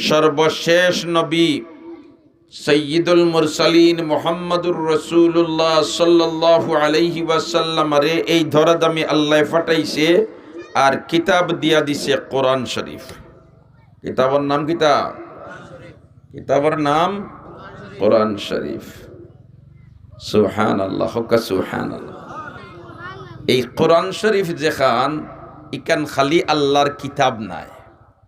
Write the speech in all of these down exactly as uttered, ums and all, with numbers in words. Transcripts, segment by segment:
সর্বশেষ নবী সৈয়দুল মুরসালিন মুহাম্মদুর রাসূলুল্লাহ সাল্লাল্লাহু আলাইহি ওয়াসাল্লামরে এই ধরাধামে আল্লায় পাঠাইছে, আর কিতাব দিয়া দিছে কোরআন শরীফ। কিতাবর নাম কিতা? কিতাবর নাম কোরআন শরীফ। সুবহানাল্লাহ, হক্কা সুবহানাল্লাহ। এই কোরআন শরীফ যেখান, ইখান খালি আল্লাহর কিতাব নায়,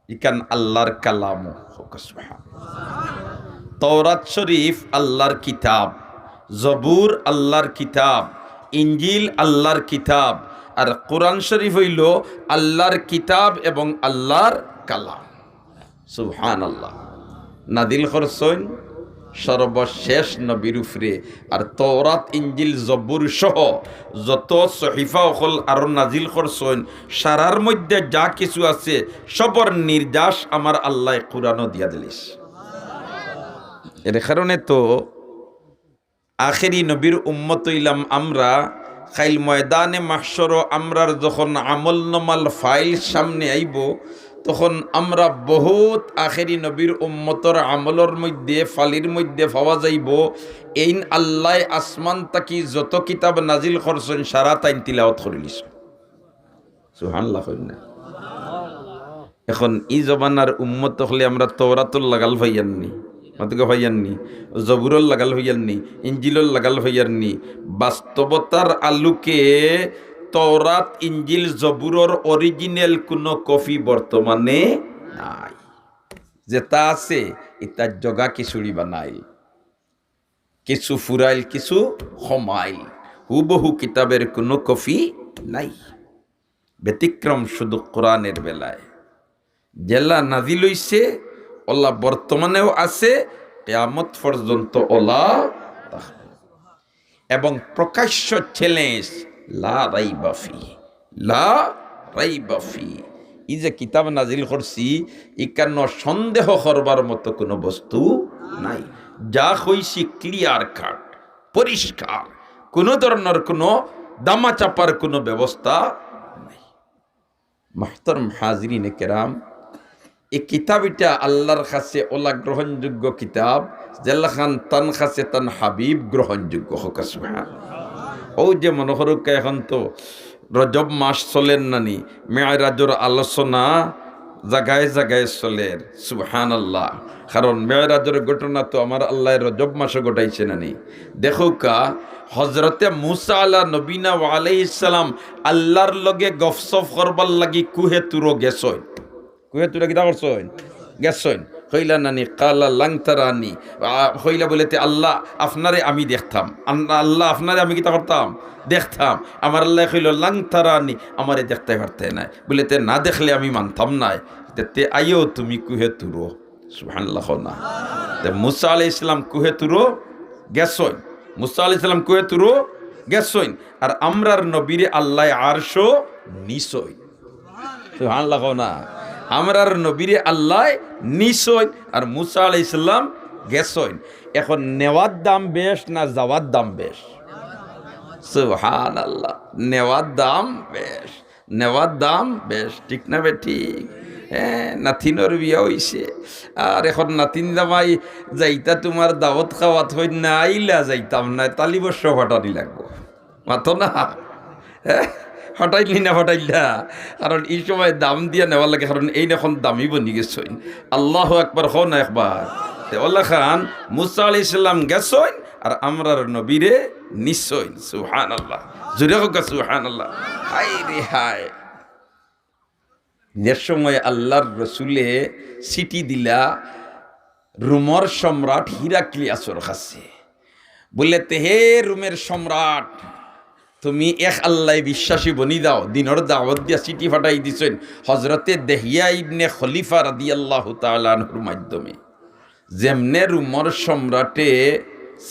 ইখান আল্লাহর কালামও। হক্কা সুবহানাল্লাহ। তওরাত শরীফ আল্লাহর কিতাব, জবুর আল্লাহর কিতাব, ইঞ্জিল আল্লাহর কিতাব, আর কোরআন শরীফ অইলো আল্লাহর কিতাব এবং আল্লাহর কালাম। সুবহানাল্লাহ। নাজিল করছইন সর্বশেষ নবীর উপরে, আর তওরাত, ইঞ্জিল, জবুর সহ যত সহিফা অকল আরো নাজিল করছইন, সারার মধ্যে যা কিছু আছে, সবর নির্যাস আমার আল্লায় কোরআনও দিয়া দিলিছে। এর কারণে তো আখেরি নবীর উম্মত অইলাম আমরা। কাইল ময়দানে মাহশরো আমরার যখন আমলনামার ফাইল সামনে আইবো, তখন আমরা বহুত আখেরি নবীর উম্মতর আমলর মধ্যে, ফাইলর মধ্যে পাওয়া যাইবো, এইন আল্লায় আসমান থাকি যত কিতাব নাজিল করছইন, সারা তাইন তিলাওয়াত করিলিছইন। সুবহানাল্লাহ কইন না। এখন ই জমানার উম্মত অকলে আমরা তওরাতর লাগাল পাইয়ার নি, মাতকা পাইয়ার নি, জবুরর লাগাল পাইয়ার নি, ইঞ্জিলর লাগাল পাইয়ার নি। বাস্তবতার আলোকে তওরাত, ইঞ্জিল, জবুরর অরিজিনাল কুনু কপি বর্তমানে নাই। যেটা আছে, ইটা জগা খিচুড়ি বানাইল, কিছু ফুরাইল, কিছু কমাইল, হুবহু কিতাবের কুনু কপি নাই। ব্যতিক্রম শুধু কোরআনের বেলায়। যেলা নাজিল অইছে, ওলা বর্তমানেও আছে, কিয়ামত পর্যন্ত ওলা থাকবো। এবং প্রকাশ্য চ্যালেঞ্জ, লা রাইবা ফি, লা রাইবা ফি। ই যে কিতাব নাজিল করছি, ইখানো সন্দেহ করবার মতো কুনু বস্তু নাই। যা কইছি ক্লিয়ার কাট, পরিষ্কার, কুনু ধরনর কুনু দামাচাপার কুনু ব্যবস্থা নাই। মুহতারাম হাজিরিনে কেরাম, ই কিতাব ইটা আল্লাহর কাছে ওলা গ্রহণযোগ্য কিতাব, যেলাখান তান কাছে তান হাবিব গ্রহণযোগ্য। হক্কা সুবহানাল্লাহ। অউ যে মনো করউক্কা, এখন তো রজব মাস চলের নানি, মেরাজর আলোচনা জাগায় জাগায় চলের। সুবহানাল্লাহ। কারণ মেরাজর ঘটনা তো আমার আল্লায় রজব মাসো ঘটাইছে নানি। দেখউক্কা, হজরতে মুসা আলা নবীনা ওয়া আলাইহিস সালাম আল্লাহর লগে গফসফ করবার লাগি কুহে তুরো গেছইন। কুহে তুরো কিতা করছইন? গেছইন। কইলা নানি, কালা লাং তারানি। আ, কইলা বুলে তে, "আল্লাহ, আপনারে আমি দেখতাম। আন-, আল্লাহ, আপনারে আমি কিতা করতাম? দেখতাম।" আমার আল্লায় কইলো, "লাং তারানি, আমারে দেখতায় পারতায় নায়।" বুলে তে, "না দেখলে আমি মানতাম নায়।" তে, তে আইও তুমি কুহে তুরো। সুবহানাল্লাহ কও না। তে মুসা আলাইহিস সালাম কুহে তুরো গেছইন। মুসা আলাইহিস সালাম কুহে তুরো গেছইন। আর আমরার নবীরে আল্লায় আরশো নিছইন। সুবহানাল্লাহ কও না। আমরার নবীরে আল্লায় নিছইন, আর মুসা আলাইহিস সালাম গেছইন। এখন নেওয়ার দাম বেশ না যাওয়ার দাম বেশ? সুবহানাল্লাহ, নেওয়ার দাম বেশ। নেওয়ার দাম বেশ, ঠিক না বেঠিক? হ্যাঁ, নাতিনর বিয়া অইছে, আর এখন নাতিন জামাই যাইতা তুমার দাওয়াত খাওয়াত, কইন না আইলা যাইতাম নায়, তালি বর্ষ ফাটানি লাগবো। মাতো না? হ্যাঁ? ফাটাইলি না ফাটাইলা? কারণ ই সময় দাম দিয়া নেওয়া লাগে, কারণ এইন এখন দামি বনি গেছইন। আল্লাহু আকবার কও না একবার। তে ওলাখান মুসা আলাইহিস সালাম গেছইন, আর আমরার নবীরে নিছইন। সুবহানাল্লাহ। জুরে কউক্কা সুবহানাল্লাহ। হায় রে হায়। যে সময় আল্লাহর রসুলে চিঠি দিলা রোমর সম্রাট হিরাক্লিয়াসর কাছে, বুলে তে, "হে রোমের সম্রাট, তুমি এক আল্লায় বিশ্বাসী বনি যাও।" দিনর দাওয়াত দিয়া চিঠি ফাটাই দিছইন হজরতে দেহিয়া ইবনে খলিফা রাদিয়াল্লাহু তাআলা আনহুর মাধ্যমে। যেমনে রোমর সম্রাটে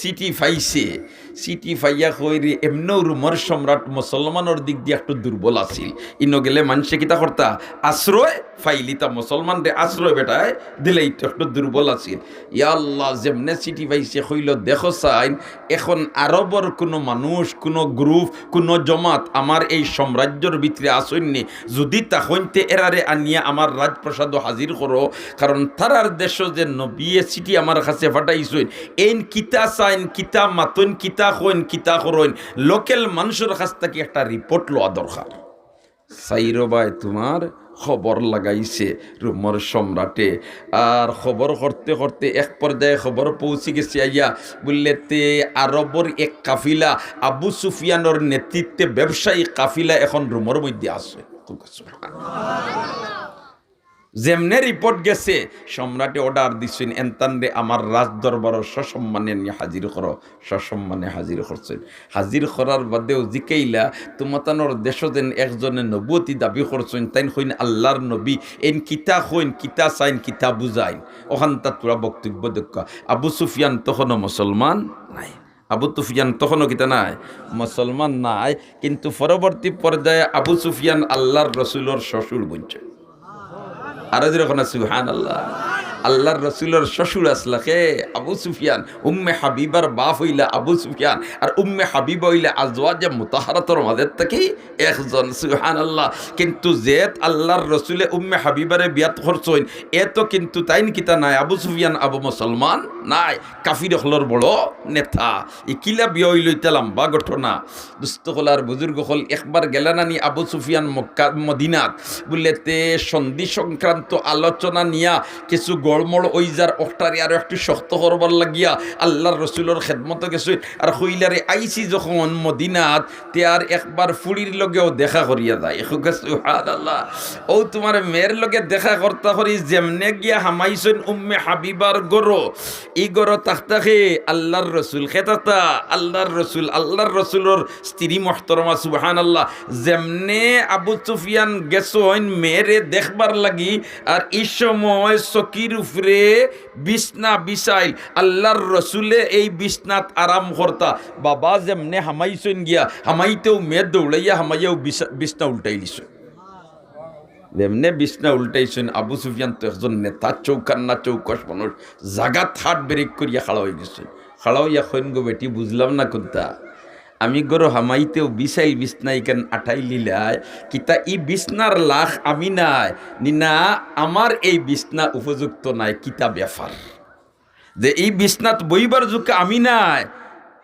চিঠি পাইছে, চিঠি পাইয়া কইরে, এমনেও রোমর সম্রাট মুসলমানর দিক দিয়া একটু দুর্বল আছিল। ইনো গেলে মানষে কিতা করতা? আশ্রয় পাইলিতা, মুসলমানরে আশ্রয় বেটায় দিলাইতো, একটু দুর্বল আছিল। ইয়া আল্লাহ, যেমনে চিঠি পাইছে কইলো, "দেখো চাইন, এখন আরবর কুনু মানুষ, কুনু group, কুনু জমাত আমার এই সাম্রাজ্যর ভিতরে আছইন নি, যুদি থাকইন তে এরারে আনিয়া আমার রাজপ্রাসাদো হাজির করো, কারণ তারার দেশো যে নবিয়ে চিঠি আমার কাছে পাঠাইছইন, এইন কিতা চাইন, কিতা মাতইন, কিতা কইন, কিতা করইন, local মানষর কাছ থাকি একটা report লওয়া দরকার।" চাইরোবায় তুমার খবর লাগাইছে রোমর সম্রাটে। আর খবর করতে করতে এক পর্যায়ে খবর পৌঁছি গেছে আইয়া, বুললে তে আরবর এক কাফিলা, আবু সুফিয়ানর নেতৃত্বে ব্যবসায়ী কাফিলা এখন রোমর মধ্যে আছে। যেমনে report গেছে, সম্রাটে order দিছইন, "এনতানরে আমার রাজদরবারো সসম্মানে নিয়া হাজির করো, সসম্মানে হাজির করছইন।" হাজির করার বাদেও জিকাইলা, "তুমাতানর দেশো যেন একজনে নবুয়তি দাবি করছইন, তাইন কইন আল্লার নবী, এইন কিতা কইন, কিতা চাইন, কিতা বুঝাইন?" অখানতা থুড়া বক্তব্য দেউক্কা। আবু সুফিয়ান তখনও মুসলমান নাই। আবু সুফিয়ান তখনও কিতা নাই? মুসলমান নাই। কিন্তু পরবর্তী পর্যায়ে আবু সুফিয়ান আল্লার রসুলর শ্বশুর বনছে। আরো জোরে কইন না, সুবহানাল্লাহ। আল্লার রসুলর শ্বশুর আছলা কে? আবু সুফিয়ান। উম্মে হাবিবার বাপ অইলা আবু সুফিয়ান, আর উম্মে হাবিবা অইলা আজওয়াজে মুতাহহারাতর মাঝে থাকি একজন, সুবহানাল্লাহ। কিন্তু যেত আল্লার রসুলে উম্মে হাবিবারে বিয়াত করছইন, এ তো কিন্তু তাইন কিতা নাই, আবু সুফিয়ান আবু মুসলমান নাই, কাফির অকলর বড় নেতা। ইকিলা বিয়া অইলো, ইতা লম্বা ঘটনা। দোস্ত অকল আর বুজুর্গ অকল, একবার গেলা না নি আবু সুফিয়ান মক্কা, মদিনাত? বুললে তে সন্ধি সংক্রান্ত আলোচনা নিয়া কিছু গড়মড় অইযার, অকটারে আরো একটু শক্ত করবার লাগিয়া আল্লার রসুলর খেদমতো গেছইন। আর কইলা রে, আইছি যখন মদিনাত, তে আর একবার ফুড়ির লগেও দেখা করিয়া যাই। কউক্কা সুবহানাল্লাহ। অউ তুমার মেয়ের লগে দেখা করতা করি যেমনে গিয়া হামাইছইন উম্মে হাবিবার ঘরো, ই ঘরো থাকতা কে? আল্লার রসুল। কে থাকতা? আল্লার রসুল। আল্লার রসুলর স্ত্রী মুহতারামা, সুবহানাল্লাহ। যেমনে আবু সুফিয়ান গেছইন মেয়েরে দেখবার লাগি, আর ই সময় চকির উপরে বিছনা বিছাইল, আল্লার রসুলে এই বিছনাত আরাম করতা। বাবা যেমনে হামাইছইন গিয়া, হামাইতেউ মেয়ে দৌড়াইয়া হামাইয়াউ বিছা-, বিছনা উল্টাইলিছইন। যেমনে বিছনা উল্টাইছইন, আবু সুফিয়ান তো একজন নেতা, চৌকান্না চৌকস মানুষ, জাগাত হাত ব্রেক করিয়া খাড়া অইগেছইন। খাড়া অইয়া কইন, "গো বেটি, বুঝলাম না কুন্তা, আমি ঘরো হামাইতেউ বিছাইল বিছনা ইখান আটাইলিলায়, কিতা ই বিছনার লাখ আমি নায়, নি না আমার এই বিছনা উপযুক্ত নায়, কিতা ব্যাপার?" যে ই বিছনাত বইবার যোগ্য আমি নায়,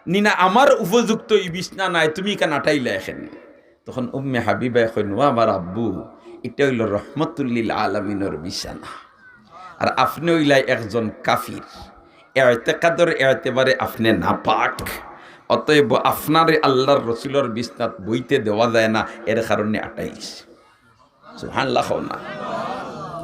নি না আমার উপযুক্ত ই বিছনা নায়, তুমি ইখান আটাইলায় কেনে? তখন উম্মে হাবিবায় কইন, "ও আমার আব্বু, ইটা অইলো রহমতুল্লিল আলামিনর বিছানা, আর আপনে অইলায় একজন কাফির, এতেকাদর এতেবারে আপনে নাপাক, অতএব আপনারে আল্লার রসুলর বিছনাত বইতে দেওয়া যায় না, এর কারণে আটাইলিছি।" সুবহানাল্লাহ কও না।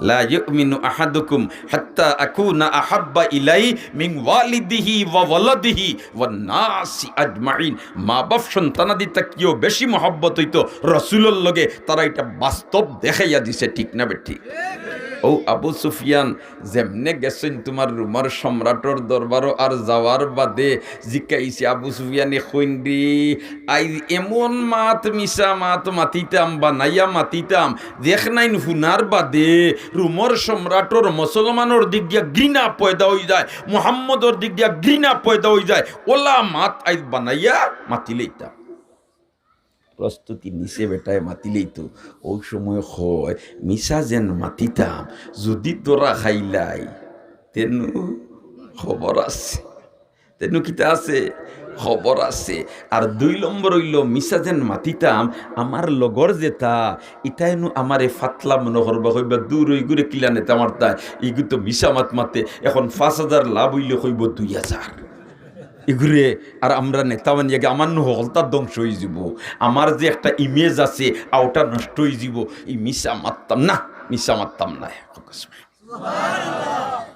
"লা ইউমিনু আহাদুকুম হাত্তা আকুনা আহাব্বা ইলাই মিন ওয়ালিদিহি ওয়া ওয়ালাদিহি ওয়ান নাসি আজমাইন।" মা বাপ সন্তানাদি থাকিও বেশি মহব্বত অইতো রসুলর লগে, তারা ইটা বাস্তব দেখাইয়া দিছে, ঠিক না বেঠিক? অউ আবু সুফিয়ান যেমনে গেছইন তুমার রোমর সম্রাটর দরবারো, আর যাওয়ার বাদে জিকাইছে আবু সুফিয়ানে, কইন রে, আইজ এমন মাত, মিছা মাত মাতিতাম, বানাইয়া মাতিতাম, যেখানাইন হুনার বাদে রোমর সম্রাটর মুসলমানর দিক দিয়া ঘৃণা পয়দা অইযায়, মুহাম্মদর দিক দিয়া ঘৃণা পয়দা অইযায়, অলা মাত আইজ বানাইয়া মাতিলাইতাম। প্রস্তুতি নিছে বেটায় মাতিলাইতো। অউ সময় কয়, "মিছা যেন মাতিতাম, যুদি ধরা খাইলাই, তেনু খবর আছে।" তেনু কিতা আছে? খবর আছে। আর দুই নম্বর অইলো, মিছা যেন মাতিতাম, আমার লগর যেতা, ইতায় নু আমারে ফাতলা মনো করবা, কইবা, "দূর, ইগুরে কিলা নেতা মাততায়, ইগু তো মিছা মাত মাতে, এখন পাঁচ হাজার লাভ অইলে কইবো দুই হাজার।" ইগুরে আর আমরা নেতা মানিয়া গিয়া আমার নু হকলতা ধ্বংস অইযিবো, আমার যে একটা image আছে, অউটা নষ্ট অইযিবো। ই মিছা মাততাম না, মিছা মাততাম না।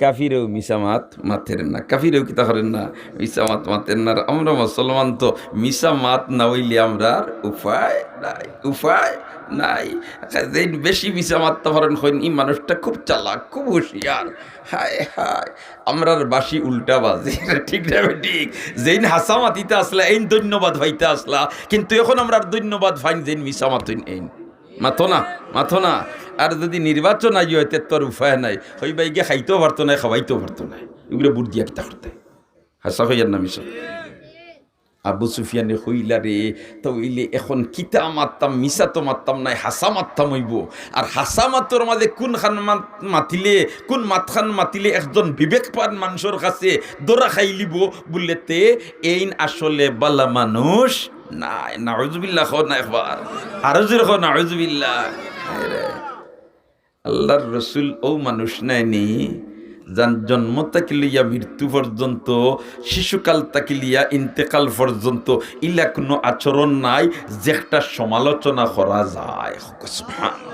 কাফিরেও মিছা মাত মাতের না, কাফিরেও কিতা করেন না, মিছা মাত মাতের না। আর আমরা মুসলমান তো মিছা মাত না অইলে আমরার উপায় নাই, উপায় নাই। যেইন বেশি মিছা মাততা পারেন, কইন, "ই মানুষটা খুব চালাক, খুব হুঁশিয়ার।" হায় হায়, আমরার বাঁশি উল্টা বাজে। ঠিক না ঠিক? যেইন হাছা মাতিতা আছলা, এইন ধন্যবাদ পাইতা আছলা, কিন্তু এখন আমরার ধন্যবাদ পাইন যেইন মিছা মাতইন এইন। মাতো না, মাতো না। আর যদি নির্বাচন আই অয়, তে তো আর উপায় নাই। কইবা, "ইগে খাইতেও পারতো নায়, খাওয়াইতেও পারতো নায়, ইগুরে ভোট দিয়া কিতা করতে?" হাছা কইয়ার না মিছা? আবু সুফিয়ানে কইলা, "রে, তে অইলে এখন কিতা মাততাম? মিছা তো মাততাম নায়, হাছা মাততাম অইবো। আর হাছা মাতর মাঝে কুনখান মাত-, মাতিলে, কুন মাতখান মাতিলে একজন বিবেকবান মানষর কাছে ধরা খাইলিবো?" বুলে, "তে এইন আসলে বালা মানুষ নায়।" নাউজুবিল্লাহ কও না একবার, আরো জোরে কও, "নাউজুবিল্লাহ।" হায় রে। আল্লাহর রসুল অউ মানুষ নায়নি, যান জন্ম থাকি লইয়া মৃত্যু পর্যন্ত, শিশুকাল থাকি লইয়া ইন্তেকাল পর্যন্ত ইলা কুনু আচরণ নাই যেটা সমালোচনা করা যায়। সুবহানাল্লাহ।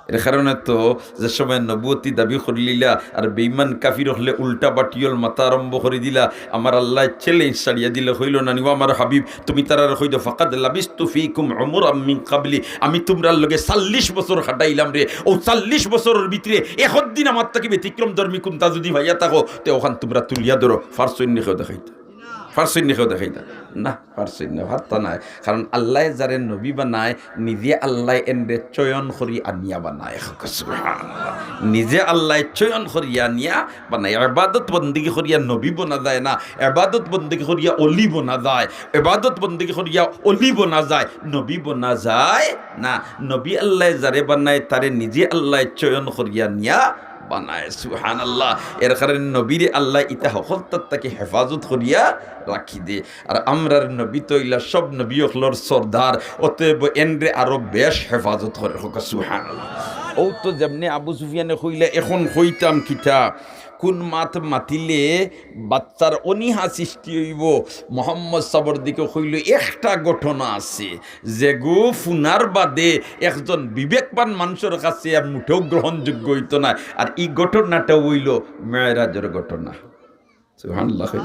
এর কারণে তো যে সময় নবুয়তি দাবি করিলিলা আর বেঈমান কাফির অকলে উল্টা বাটিয়ল মাতা আরম্ভ করি দিলা, আমার আল্লায় challenge ছাড়িয়া দিলা, কইলো না নি, "ও আমার হাবিব, তুমি তারারে কই দেও, ফাকাদ লাবিস্তু ফিকুম উমুরাম মিন কাবলি, আমি তুমরার লগে চল্লিশ বছর খাটাইলাম রে, অউ চল্লিশ বছরর ভিতরে একদিন আমার থাকি ব্যতিক্রম ধর্মী কুনতা যদি পাইয়া থাকো, তে অখান তুমরা তুলিয়া ধরো।" পারছইন নি কেউ দেখাইতা? পারছইন নি কেউ দেখাইতা? না, পারছইন না, পারতা নায়। কারণ আল্লায় যারে নবী বানায়, নিজে আল্লায় এনরে চয়ন করি আনিয়া বানায়। সুবহানাল্লাহ। নিজে আল্লায় চয়ন করিয়া আনিয়া বানায়। ইবাদত বন্দেগি করিয়া নবী বনা যায় না, ইবাদত বন্দেগি করিয়া অলি বনা যায়, ইবাদত বন্দেগি করিয়া অলি বনা যায়, নবী বনা যায় না। নবী আল্লায় যারে বানায়, তারে নিজে আল্লায় চয়ন করিয়া নিয়া বানায়। সুবহানাল্লাহ। এর কারণে নবীরে আল্লায় ইতা হকলতার থাকি হেফাজত করিয়া রাখি দে। আর আমরার নবী তো ইলা সব নবী অকলর সর্দার, অতএব এনরে আরো বেশ হেফাজত করে। কউক্কা সুবহানাল্লাহ। অউ তো যেমনে আবু সুফিয়ানে কইলা, এখন কইতাম কিতা, কুন মাত মাতিলে বাচ্চার অনীহা সৃষ্টি অইবো। মোহাম্মদ সাবর দিকে কইলো, একটা ঘটনা আছে, যেগু হুনার বাদে একজন বিবেকবান মানষর কাছে আর মুটেও গ্রহণযোগ্য অইতো নায়। আর ই ঘটনাটা অইলো মেরাজর ঘটনা। সুবহানাল্লাহ কইন।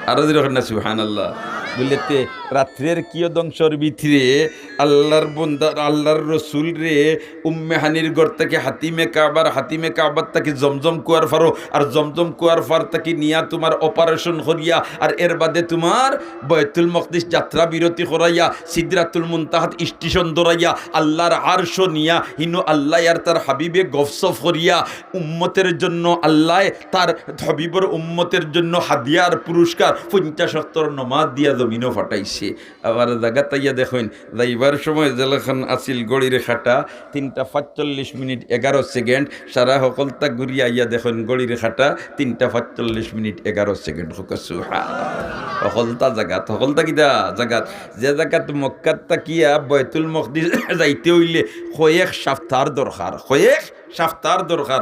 আরো জোরে কইন না, সুবহানাল্লাহ। বুলে তে রাত্রের কিয়দংশর ভিতরে আল্লাহর বন্দা, আল্লাহর রসুলরে উম্মে হানির ঘর থাকি হাতিমে কাবার, হাতিমে কাবার থাকি জমজম কুয়ার পারো, আর জমজম কুয়ার পার থাকি নিয়া তুমার operation করিয়া, আর এর বাদে তুমার বায়তুল মকদিস যাত্রা বিরতি করাইয়া, সিদরাতুল মুনতাহাত স্টেশন ধরাইয়া, আল্লাহর আরশো নিয়া, হিনো আল্লাহ আর তার হাবিবে গফসফ করিয়া, উম্মতের জন্য আল্লায় তার হাবিবর উম্মতের জন্য হাদিয়ার পুরস্কার পঞ্চাশ ওয়াক্তর নমাজ দিয়া জমিনো ফাটাইছে। আবার জাগাত আইয়া দেখইন, যাইবার সময় যেলাখান আছিল ঘড়ির কাটা তিনটা পাঁচচল্লিশ মিনিট এগারো সেকেন্ড, সারা হকলতা ঘুরিয়া আইয়া দেখইন ঘড়ির কাটা তিনটা পাঁচচল্লিশ মিনিট এগারো সেকেন্ড। কউক্কা সুবহানাল্লাহ। হকলতা জাগাত, হকলতা কিতা জাগাত? যে জাগাত মক্কাত থাকিয়া বায়তুল মকদিস যাইতে অইলে কয়েক সাপ্তাহর দরকার, কয়েক সাপ্তাহর দরকার।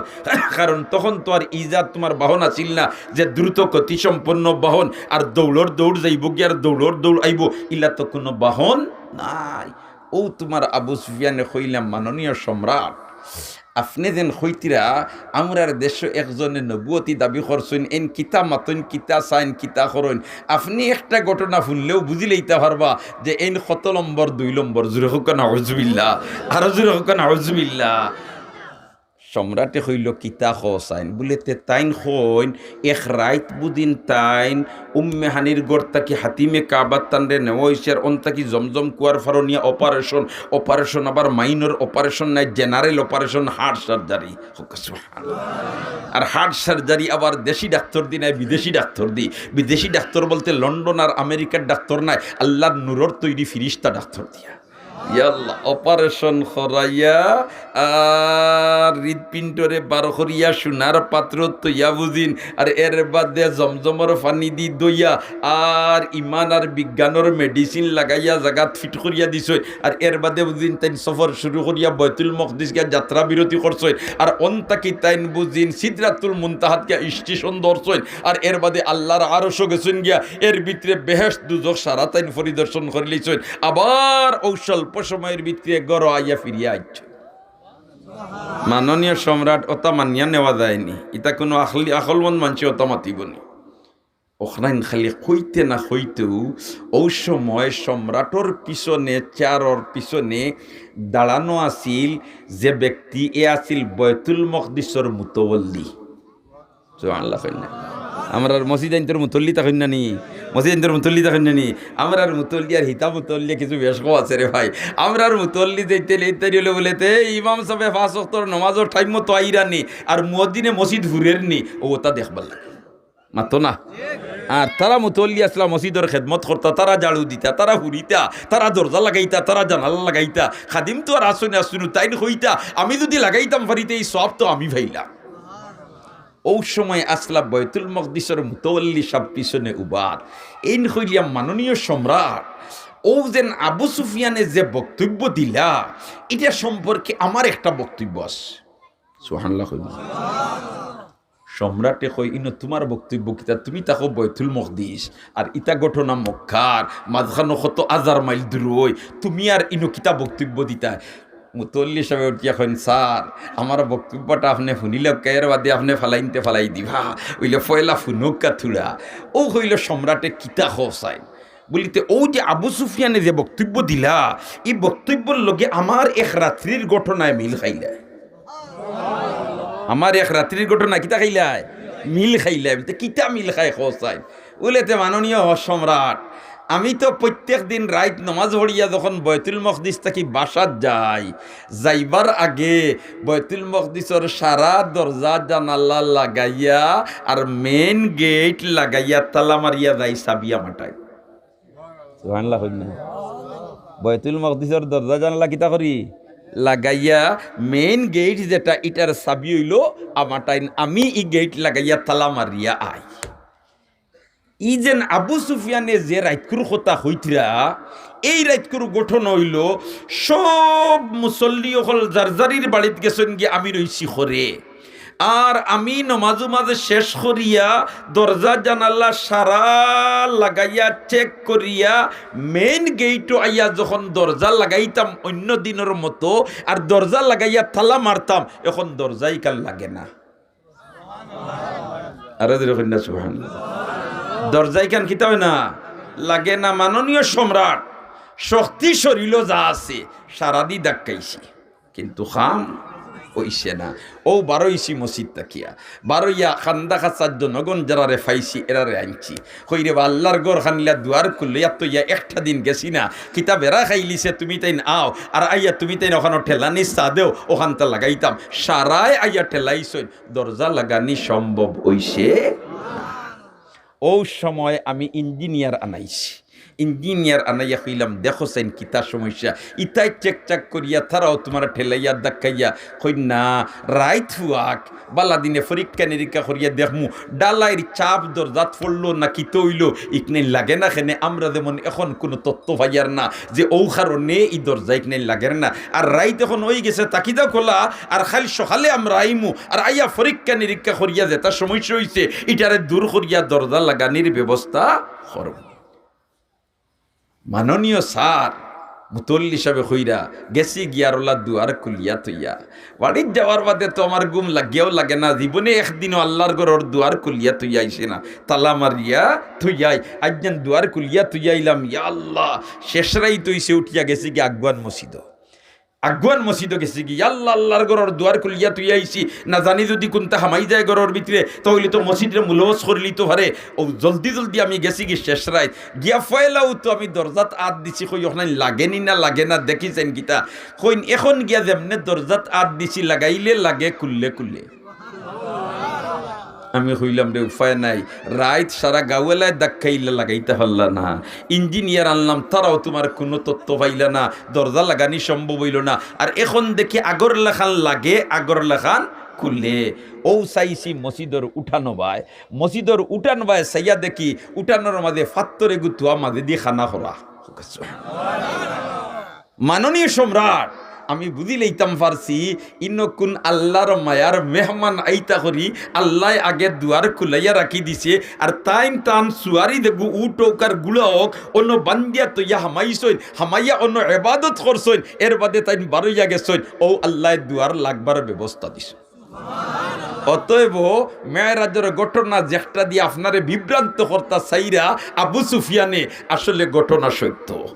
কারণ তখন তো আর ইজাত তুমার বাহন আছিল না যে দ্রুত গতিসম্পন্ন বাহন, আর দৌড়র দৌড় যাইবো গিয়া আর দৌড়র দৌড় আইবো, ইলা তো কুনু বাহন নাই। অউ তুমার আবু সুফিয়ানে কইলা, মাননীয় সম্রাট, আপনে যেন কইতিরা, আমরার দেশো একজনে নবুয়তি দাবি করছইন, এইন কিতা মাতইন, কিতা চাইন, কিতা করইন। আপনে একটা ঘটনা হুনলেউ বুঝিলাইতা পারবা যে এইন কত নম্বর, দুই নম্বর। জোরে কউক্কা নাউজুবিল্লাহ, আরো জোরে কউক্কা নাউজুবিল্লাহ। সম্রাটে কইলো, কিতা কও চাইন? বুলে তে তাইন কইন, এক রাইত বুঝিন তাইন উম্মে হানির ঘর থাকি হাতিমে কাবাত তানরে নেওয়া অইছে, আর অন থাকি জমজম কুয়ার পারো নিয়া operation, operation আবার minor operation নায়, general operation, heart surgery। কউক্কা সুবহানাল্লাহ। আর heart surgery আবার দেশি ডাক্তর দি নায়, বিদেশি ডাক্তর দি। বিদেশি ডাক্তর বলতে লন্ডন আর আমেরিকার ডাক্তর নায়, আল্লাহর নূরর তৈরি ফিরিস্তা ডাক্তর দিয়া। ইয়া আল্লাহ, operation করাইয়া আর হৃদপিণ্ডরে বার করিয়া সোনার পাত্রো থইয়া বুঝিন, আর এর বাদে জমজমর পানি দি ধইয়া আর ইমান আর বিজ্ঞানর medicine লাগাইয়া জাগাত fit করিয়া দিছইন, আর এর বাদে বুঝিন তাইন সফর শুরু করিয়া বায়তুল মকদিস গিয়া যাত্রা বিরতি করছইন, আর অন থাকি তাইন বুঝিন সিদরাতুল মুনতাহাত গিয়া স্টেশন ধরছইন, আর এর বাদে আল্লাহর আরশো গেছইন গিয়া, এর ভিতরে বেহেশত দুজখ সারা তাইন পরিদর্শন করিলিছইন। আবার অউ স্বল্প সময়র ভিতরে ঘরো আইয়া ফিরিয়া আইছইন। মাননীয় সম্রাট, ওটা মানিয়া নেওয়া যায়নি। ইটা কুনু আখলি-, আকলমন্দ মানষে ওটা মাতিবনি। অখান খালি কইতে না কইতেউ, অউ সময় সম্রাটর পিছনে, চেয়ারর পিছনে দাঁড়ানো আছিল যে ব্যক্তি, এ আছিল বায়তুল মকদিসর মুতওয়াল্লি। সুবহানাল্লাহ কইন না। আমরার মসজিদ আইন্তর মুতল্লি তা কইন না নি? মসজিদ আইন্তর মুতল্লি তা কইন না নি? আমরার মুতল্লি আর হিতা মুতল্লি কিছু বেশ কম আছে রে ভাই। আমরার মুতল্লি যেইতে লেইতে হইলে বলে তে ইমাম সাহেব পাঁচ ওয়াক্তর নামাজর টাইম মতো আইরা নি, আর মুয়াজ্জিনে মসজিদ ফুরের নি, ও ওটা দেখবার লাগে। মাতো না। আর তারা মুতল্লি আসলা, মসজিদর খেদমত করতা, তারা ঝাড়ু দিতা, তারা ফুরিতা, তারা দরজা লাগাইতা, তারা জানালা লাগাইতা। খাদিম তো আর আসুন আসুন, তাইন কইতা, আমি যদি লাগাইতাম পারিতে এই সওয়াব তো আমি পাইলাম। অউ সময় আসলা বায়তুল মকদিসর মুতওয়াল্লি সাব পিছনে উবার। এইন কইলিয়া, মাননীয় সম্রাট, অউ যেন আবু সুফিয়ানে যে বক্তব্য দিলা, ইটা সম্পর্কে আমার একটা বক্তব্য আছে। সুবহানাল্লাহ কইন। সম্রাটে কয়, "ইনো তুমার বক্তব্য কিতা? তুমি থাকো বায়তুল মকদিস, আর ইটা ঘটনা মক্কার, মাঝখানো কত হাজার মাইল দূর অয়, তুমি আর ইনো কিতা বক্তব্য দিতা?" মুতল্লি সাবে উঠিয়া কইন, "স্যার, আমার বক্তব্যটা আপনে হুনিলে, এর বাদে আপনে ফালাইনতে ফালাই দিবা, অইলে পয়লা হুনউক্কা থুড়া।" অউ কইল, "সম্রাটে কিতা কও চাই?" বলিতে, "অউ যে আবু সুফিয়ানে যে বক্তব্য দিলা, ই বক্তব্যর লগে আমার এক রাত্রির ঘটনায় মিল খাইলায়। আমার এক রাত্রির ঘটনা কিতা খাইলায়? মিল খাইলায়।" বলতে, "কিতা মিল খায় কও চাই?" বলেতে, "মাননীয় সম্রাট, আমি তো প্রত্যেক দিন রাইত নমাজ পড়িয়া যখন বায়তুল মকদিস থাকি বাসাত যাই, যাইবার আগে বায়তুল মকদিসর সারা দরজা জানালা লাগাইয়া আর মেইন গেইট লাগাইয়া তালা মারিয়া যাই, চাবি আমাটাইন।" সুবহানাল্লাহ কইন না। বায়তুল মকদিসর দরজা জানালা কিতা করি? লাগাইয়া মেইন গেইট যেটা, ইটার চাবি অইলো আমাটাইন, আমি ই গেইট লাগাইয়া তালা মারিয়া আই। ই যেন আবু সুফিয়ানে যে রাইতকুর কথা কইতরা, এই রাইতকুর ঘটনা অইলো, সব মুসল্লি অকল যার যারির বাড়িত গেছইন গিয়া, আমি রইছি ঘরে। আর আমি নমাজ উমাজ শেষ করিয়া, দরজা জানালা সারা লাগাইয়া, চেক করিয়া, মেইন গেইটো আইয়া যখন দরজা লাগাইতাম অইন্য দিনর মতো, আর দরজা লাগাইয়া তালা মারতাম, এখন দরজা ইখান লাগে না। আরো জোরে কইন না, সুবহানাল্লাহ। দরজা ইখান কিতা অয় না? লাগে না। মাননীয় সম্রাট, শক্তি শরীলো যা আছে, সারাদি ধাক্কাইছি, কিন্তু কাম অইছে না। অউ বারইছি মসজিদ থাকিয়া, বারইয়া কান্দা কাছার জনগণ যেরারে পাইছি, এরারে আনছি। কই রে বা, আল্লার ঘর খানিলা দুয়ার খুলিয়া থইয়া একটা দিন গেছি না, কিতা বেড়া খাইলিছে, তুমি তাইন আও, আর আইয়া তুমি তাইন অখানো ঠেলানি চা দেও, অখানতা লাগাইতাম। সারায় আইয়া ঠেলাইছইন, দরজা লাগানি সম্ভব অইছে না। অউ সময় আমি ইঞ্জিনিয়ার আনাইছি। ইঞ্জিনিয়ার আনাইয়া কইলাম, "দেখো চাইন কিতা সমস্যা, ইতায় চেক চাক করিয়া তারাও তুমার ঠেলাইয়া ধাক্কাইয়া।" কইন না, "রাইত হুয়াক, বালা দিনে পরীক্ষা নিরীক্ষা করিয়া দেখমু, ঢালাইর চাপ দরজাত পড়লো না কিতা অইলো, ইখান লাগে না কেনে, আমরা যেমন এখন কুনু তথ্য পাইয়ার না যে অউ কারণে ই দরজা ইখান লাগের না। আর রাইত এখন অইগেছে, তাকিদা খোলা, আর কাইল সকালে আমরা আইমু, আর আইয়া পরীক্ষা নিরীক্ষা করিয়া যেটা সমস্যা অইছে, ইটারে দূর করিয়া দরজা লাগানির ব্যবস্থা করমু।" মাননীয় স্যার, মুতল্লি সাবে কইরা গেছি গিয়া আর অলা দুয়ার খুলিয়া থইয়া। বাড়িত যাওয়ার বাদে তো আমার ঘুম লাগিয়াও লাগে না, জীবনে একদিনও আল্লার ঘরর দুয়ার খুলিয়া থইয়া আইছি না, তালা মারিয়া থইয়া আই। আইজ যেন দুয়ার খুলিয়া থইয়া আইলাম, ইয়া আল্লাহ, শেষ রাইত অইছে, উঠিয়া গেছি গিয়া আগুয়ান মসজিদো। আগুয়ান মসজিদো গেছি গি, ইয়া আল্লাহ, আল্লার ঘরর দুয়ার খুলিয়া থইয়া আইছি, না জানি যদি কুনতা হামাই যায় ঘরর ভিতরে, তে অইলে তো মসজিদরে মুলবস করিলিতো পারে। অউ জলদি জলদি আমি গেছি গি শেষ রাইত, গিয়া পয়লাউ তো আমি দরজাত আত দিছি, কই অখান লাগেনি না লাগে না, দেখি চাইন কিতা। কইন, "এখন গিয়া যেমনে দরজাত আত দিছি, লাগাইলে লাগে, খুললে খুলে।" আমি কইলাম, "রে, উপায় নাই, রাইত সারা গাঁওয়ালায় ধাক্কাইলা, লাগাইতা পারলা না, ইঞ্জিনিয়ার আনলাম, তারাও তুমার কুনু তথ্য পাইলা না, দরজা লাগানি সম্ভব অইলো না, আর এখন দেখি আগর লাখান লাগে, আগর লাখান খুলে।" অউ চাইছি মসজিদর উঠানো বায়, মসজিদর উঠান বায় চাইয়া দেখি উঠানর মাঝে ফাত্তর এগু থুয়া, মাঝেদি খানা খরা। মাননীয় সম্রাট, আমি বুঝি লইতাম পারছি, ইনো কুন আল্লার মায়ার মেহমান আইতা করি, আল্লায় আগে দুয়ার খুলাইয়া রাখি দিছে, আর তাইন তান সুয়ারি দেখু উট অউক আর ঘুড়া অউক, অনো বান্দিয়া তইয়া হামাইছইন, হামাইয়া অনো এবাদত করছইন, এর বাদে তাইন বারইয়া গেছইন, অউ আল্লায় দুয়ার লাগবার ব্যবস্থা দিছইন। অতএব মেরাজর ঘটনা যেটা দিয়া আপনারে বিভ্রান্ত করতা চাইরা আবু সুফিয়ানে, আসলে ঘটনা সত্য।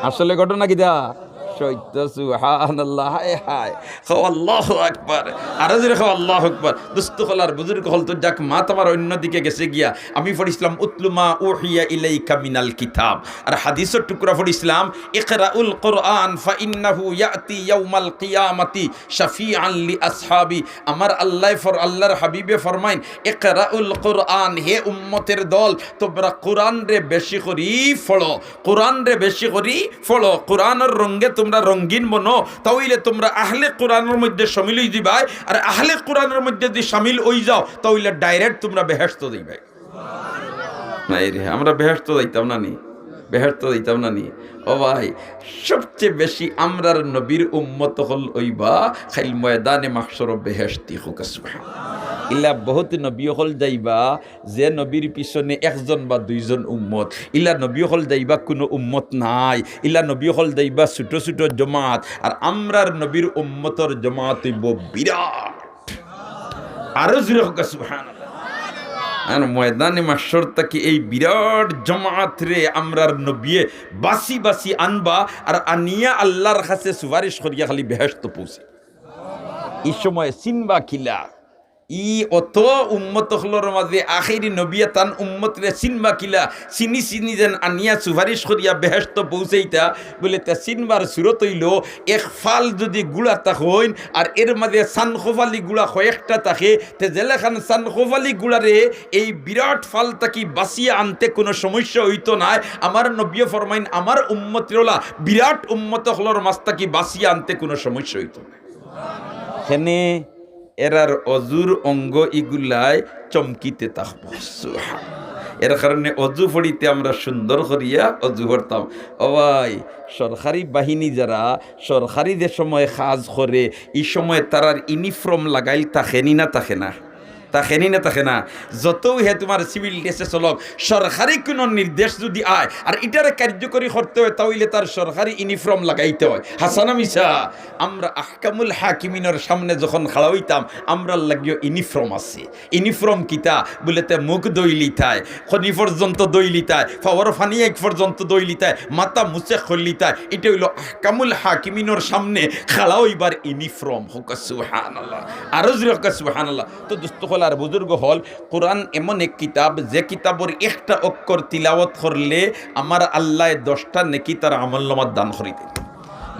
আসলে ঘটনা কিতা? সত্য। সুবহানাল্লাহ। হায় হায়। কও আল্লাহু আকবার। আরো জোরে কও আল্লাহু আকবার। দোস্ত অকল আর বুজুর্গ অকল, তো যাক, মাত আমার অন্যদিকে গেছে গিয়া। আমি পড়ছিলাম, "উতলু মা উহিয়া ইলাইকা মিনাল কিতাব।" আর হাদিসর টুকরা পড়ছিলাম, "ইকরাউল কুরআন ফা ইন্নাহু ইয়াতি ইয়াউমাল কিয়ামাতি শাফিআন লি আসহাবি।" আমার আল্লায় ফর-, আল্লার হাবিবে ফরমাইন, "ইকরাউল কুরআন, হে উম্মতের দল, তোমরা কুরআনরে বেশি করি পড়ো, কুরআনরে বেশি করি পড়ো, কুরআনর রঙে তোমরা রঙিন বনো, তাইলে তোমরা আহলে কুরআনর মধ্যে শামিল অই যিবায়, আর আহলে কুরআনর মধ্যে যদি শামিল অই যাও, তাইলে direct তোমরা বেহেশতো যিবায়।" নায় রে, আমরা বেহেশতো যাইতাম না নি? বেহেশতো যাইতাম না নি? ও ভাই, সবচে বেশি আমরার নবীর উম্মত অকল অইবা খাইল ময়দানে মাহশরো বেহেশতি। কউক্কা সুবহান। ইলা বহুত নবী অকল যাইবা, যে নবীর পিছনে একজন বা দুইজন উম্মত, ইলা নবী অকল যাইবা কুনু উম্মত নাই, ইলা নবী অকল যাইবা ছুটো ছুটো জমাত, আর আমরার নবীর উম্মতর জমাত অইবো বিরাট। আরো জোরে কউক্কা সুবহানাল্লাহ। আর ময়দানে মাহশর থাকি এই বিরাট জমাতরে আমরার নবিয়ে বাছি বাছি আনবা, আর আনিয়া আল্লার কাছে সুপারিশ করিয়া খালি বেহেশতো পৌঁছে। ই সময় চিনবা কিলা? ই অত উম্মত অকলর মাঝে আখেরি নবিয়ে তান উম্মতরে চিনবা কিলা? চিনি চিনি যেন আনিয়া সুপারিশ করিয়া বেহেশতো পৌঁছাইতা। বুলে তা চিনবার সুরত অইলো, এক ফাল যুদি গুড়া থাকইন, আর এর মাঝে সানখোফালি গুড়া কয়েকটা থাকে, তে যেলাখান সানখোফালি গুড়ারে এই বিরাট ফাল থাকি বাছিয়া আনতে কুনু সমস্যা অইতো নায়। আমার নবিয়ে ফরমাইন, আমার উম্মতরে অলা বিরাট উম্মত অকলর মাঝ থাকি বাছিয়া আনতে কুনু সমস্যা অইতো নায়। কেনে এরার অজুর অঙ্গ ইগুলায় চমকিতে থাকবো। সুবহান। এর কারণে অজু পড়িতে আমরা সুন্দর করিয়া অজু পড়তাম। ও ভাই, সরকারি বাহিনী যারা সরকারি যে সময় কাজ করে, ই সময় তারার ইউনিফর্ম লাগাইল থাকে নি না থাকে না? থাকে নি না থাকে না? যতউ হে তুমার সিভিল ড্রেসে চলউক, সরকারি কুনু নির্দেশ যুদি আয় আর ইটারে কার্যকরী করতে অয়, তা অইলে তার সরকারি ইউনিফর্ম লাগাইতে অয়। হাছা না মিছা? আমরা আহকামুল হাকিমিনর সামনে যখন খাড়া অইতাম, আমরার লাগিও ইউনিফর্ম আছে। ইউনিফর্ম কিতা? বুলে তে মুখ ধইলিতায়, খনি পর্যন্ত ধইলিতায়, পাওর ফানি এক পর্যন্ত ধইলিতায়, মাথা মুছে খরলিতায়। ইটা অইলো আহকামুল হাকিমিনর সামনে খাড়া অইবার ইউনিফর্ম। কউক্কা সুবহানাল্লাহ। আরো জোরে কউক্কা সুবহানাল্লাহ। তো দোস্ত অকল আর বুজুর্গ অকল, কুরআন এমন এক কিতাব, যে কিতাবর একটা অক্ষর তিলাওয়াত করলে আমার আল্লায় দশটা নেকি তার আমলনামাত দান করি দেইন।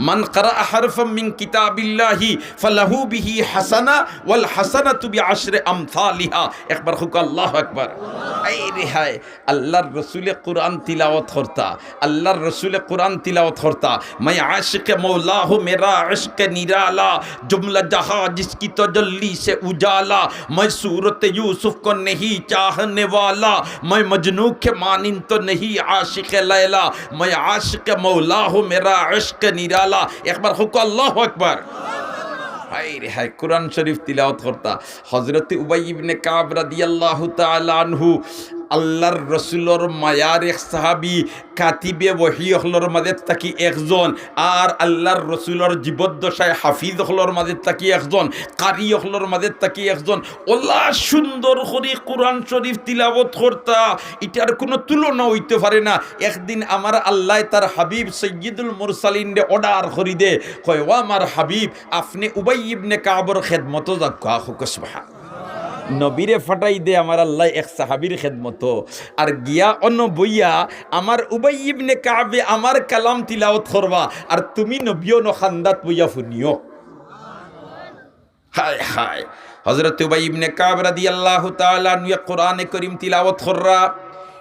মান কারা হারফাম মিন কিতাবিল্লাহি ফালাহু বিহি হাসানা ওয়াল হাসানাতু বিআশরি আমসালিহা। একবার কউক্কা আল্লাহু আকবার। এই রে হায়, আল্লার রসুলে কুরআন তিলাওয়াত করতা, আল্লার রসুলে কুরআন তিলাওয়াত করতা। मैं आशिक मौला हूँ मेरा इश्क निराला, जुमला जहाँ जिसकी तजल्ली से उजाला, मैं सूरत यूसुफ को नहीं चाहने वाला, मैं मजनू के मानिंद तो नहीं आशिक लैला, मैं आशिक मौला हूँ मेरा इश्क निराला। একবার কউক্কা আল্লাহু আকবার। হায় রে হায়, কুরআন শরীফ তিলাওয়াত করতা। হযরতে উবাই ইবনে কাব রাদিয়াল্লাহু তাআলা আনহু, আল্লার রসুলর মায়ার এক সাহাবী, কাতিবে ওহী অকলর মাঝে থাকি একজন, আর আল্লার রসুলর জীবদ্দশায় হাফিজ অকলর মাঝে থাকি একজন, কারি অকলর মাঝে থাকি একজন। অলা সুন্দর করি কুরআন শরীফ তিলাওয়াত করতা, ইটার কুনু তুলনা অইতে পারে না। একদিন আমার আল্লায় তার হাবিব সৈয়দুল মুরসালিনরে অর্ডার করি দে, কয়, "ও আমার হাবিব, আপনে উবাই ইবনে কাবর খেদমতো যাউক্কা।" কউক্কা সুবহান। নবীরে ফাটাই দে আমার আল্লায় এক সাহাবীর খেদমতো, আর গিয়া অনো বইয়া আমার উবাই ইবনে কাবে আমার কালাম তিলাওয়াত করবা, আর তুমি নবী অনো কান্দাত বইয়া হুনিও। হায় হায়। হযরত উবাই ইবনে কাব রাদিয়াল্লাহু তাআলা আনহু কুরআনে করিম তিলাওয়াত কররা।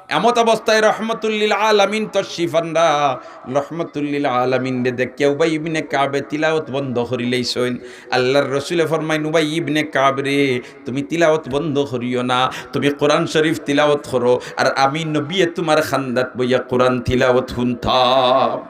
এমত অবস্থায় রহমতুল্লিল আলামিন তশরিফ আনরা। রহমতুল্লিল আলামিনরে দেখিয়া উবাই ইবনে কাবে তিলাওয়াত বন্ধ করিলাইছইন। আল্লার রসুলে ফরমাইন, "উবাই ইবনে কাব রে, তুমি তিলাওয়াত বন্ধ করিও না, তুমি কুরআন শরীফ তিলাওয়াত করো, আর আমি নবিয়ে তুমার কান্দাত বইয়া কুরআন তিলাওয়াত হুনতাম।"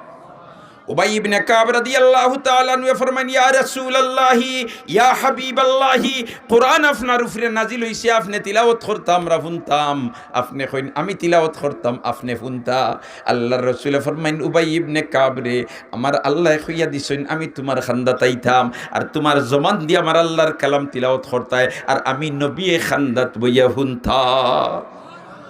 উবাই ইবনে কাব রাদিয়াল্লাহু তাআলা আনহু ফরমাইন, "ইয়া রাসূলুল্লাহি, ইয়া হাবিবাল্লাহি, কোরআন আপনার উপরে নাজিল অইছে, আপনে তিলাওয়াত করতা আমরা হুনতাম।" আপনে কইন, "আমি তিলাওয়াত করতাম, আপনে হুনতা।" আল্লাহর রসুলে ফরমাইন, "উবাই ইবনে কাব রে, আমার আল্লায় কইয়া দিছইন, আমি তুমার কান্দাত আইতাম, আর তুমার জবান দি আমার আল্লাহর কালাম তিলাওয়াত করতায়, আর আমি নবিয়ে কান্দাত বইয়া হুনতাম।"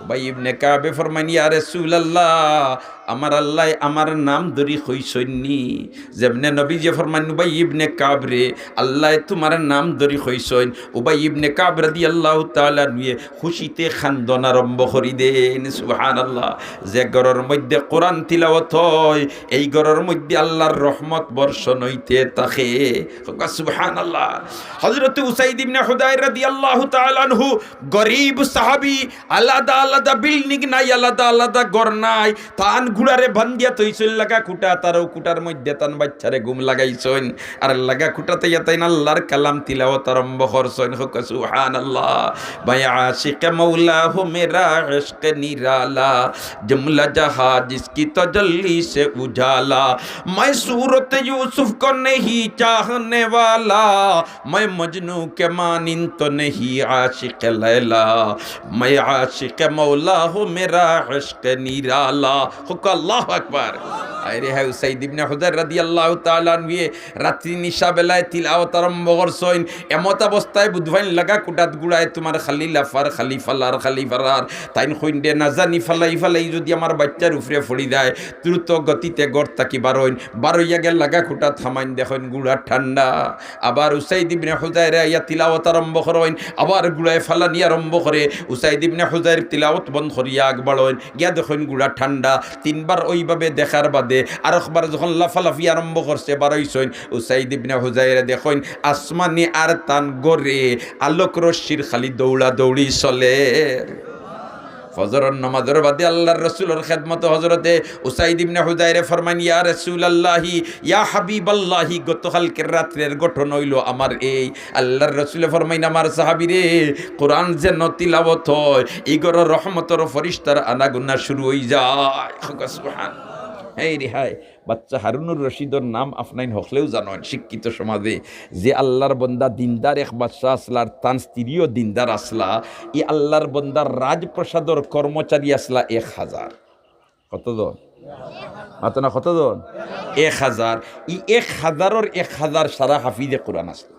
উবাই ইবনে কাবে ফরমাইন, "ইয়া রাসূলুল্লাহ, আমার আল্লায় আমার নাম ধরি কইছইন নি?" যেমনে নবীজিয়ে ফরমাইন, "উবাই ইবনে কাব রে, আল্লায় তুমার নাম ধরি কইছইন।" উবাই ইবনে কাব রাদিয়াল্লাহু তাআলা আনহুয়ে খুশিতে কান্দন আরম্ভ করি দেইন। সুবহানাল্লাহ। যে ঘরর মধ্যে কোরআন তিলাওয়াত অয়, এই ঘরর মধ্যে আল্লাহর রহমত বর্ষণ অইতে থাকে। কউক্কা সুবহানাল্লাহ। হযরত উসাইদ ইবনে হুদাইর রাদিয়াল্লাহু তাআলা আনহু, গরিব সাহাবী, আলাদা আলাদা বিল্ডিং নাই, আলাদা আলাদা ঘর নাই। তান ঘুড়ারে বান্ধিয়া থইছইন লাগা খুটা, তার অউ খুটার মধ্যে তান বাইচ্চারে ঘুম লাগাইছইন। আর লাগা খুটাত আইয়া তাইন আল্লাহর কালাম তিলাওয়াত আরম্ভ করছইন। কউক্কা সুবহানাল্লাহ। "میں عاشق مولا ہوں، میرا عشق نرالا، جملہ جہاں جس کی تجلی سے اجالا، میں صورت یوسف کو نہیں چاہنے والا، میں مجنوں کے مانند تو نہیں عاشق لیلا، میں عاشق مولا ہوں، میرا عشق نرالا۔" কউক্কা আল্লাহু আকবার। আরে হ্যাঁ, উসাইদ ইবনে হুদাইর রাদিয়াল্লাহু তাআলা আনহুয়ে রাত্রি নিশা বেলায় তিলাওয়াত আরম্ভ করছইন। এমত অবস্থায় বুধবাইন লাগা খুটাত ঘুড়ায় তুমার খালি লাফার, খালি ফালার, খালি ফালার। তাইন কইন দে, "না জানি ফালাই ফালাই যুদি আমার বাইচ্চার উপরে পড়ি যায়।" দ্রুত গতিতে ঘর থাকি বারইন, বারইয়া গিয়া লাগা খুটাত হামাইন, দেখইন ঘুড়া ঠান্ডা। আবার উসাইদ ইবনে হুদাইরে আইয়া তিলাওয়াত আরম্ভ করইন, আবার ঘুড়ায় ফালানি আরম্ভ করে। উসাইদ ইবনে হুদাইর তিলাওয়াত বন্ধ করিয়া আগ বাড়ইন, গিয়া দেখইন ঘুড়া ঠান্ডা। তিনবার অউভাবে দেখার বাদে আরকবার যখন লাফালাফি আরম্ভ করছে, বারইছইন, উসাইদ ইবনে হুদাইরে দেখইন আসমানে আর তান ঘরে আলোক রশ্মির খালি দৌড়াদৌড়ি চলের। ফজরর নামাজর বাদে আল্লাহর রসুলর খেদমতো হযরতে উসাইদ ইবনে হুদাইরে ফরমাইন, "ইয়া রাসূলুল্লাহি, ইয়া হাবিবাল্লাহি, গতকালকের রাত্রের ঘটনা অইলো আমার এই।" আল্লাহর রসুলে ফরমাইন, "আমার সাহাবীরে, কোরআন যেন তিলাওয়াত অয়, ই ঘরো রহমতর ফিরিস্তার আনাগোনা শুরু অইযায়।" কউক্কা সুবহান। হেই রে হায়, বাচ্চা হারুনুর রশিদর নাম আপনাইন হকলেউ জানইন, শিক্ষিত সমাজে যে আল্লাহর বন্দা দিনদার এক বাচ্চা আছলা, আর তান স্ত্রীও দিনদার আছলা। ই আল্লাহর বন্দার রাজপ্রাসাদর কর্মচারী আছলা এক হাজার। কতজন? মাতো না, কতজন? এক হাজার। ই এক হাজারর এক হাজার সারা হাফিজে কোরআন আছলা।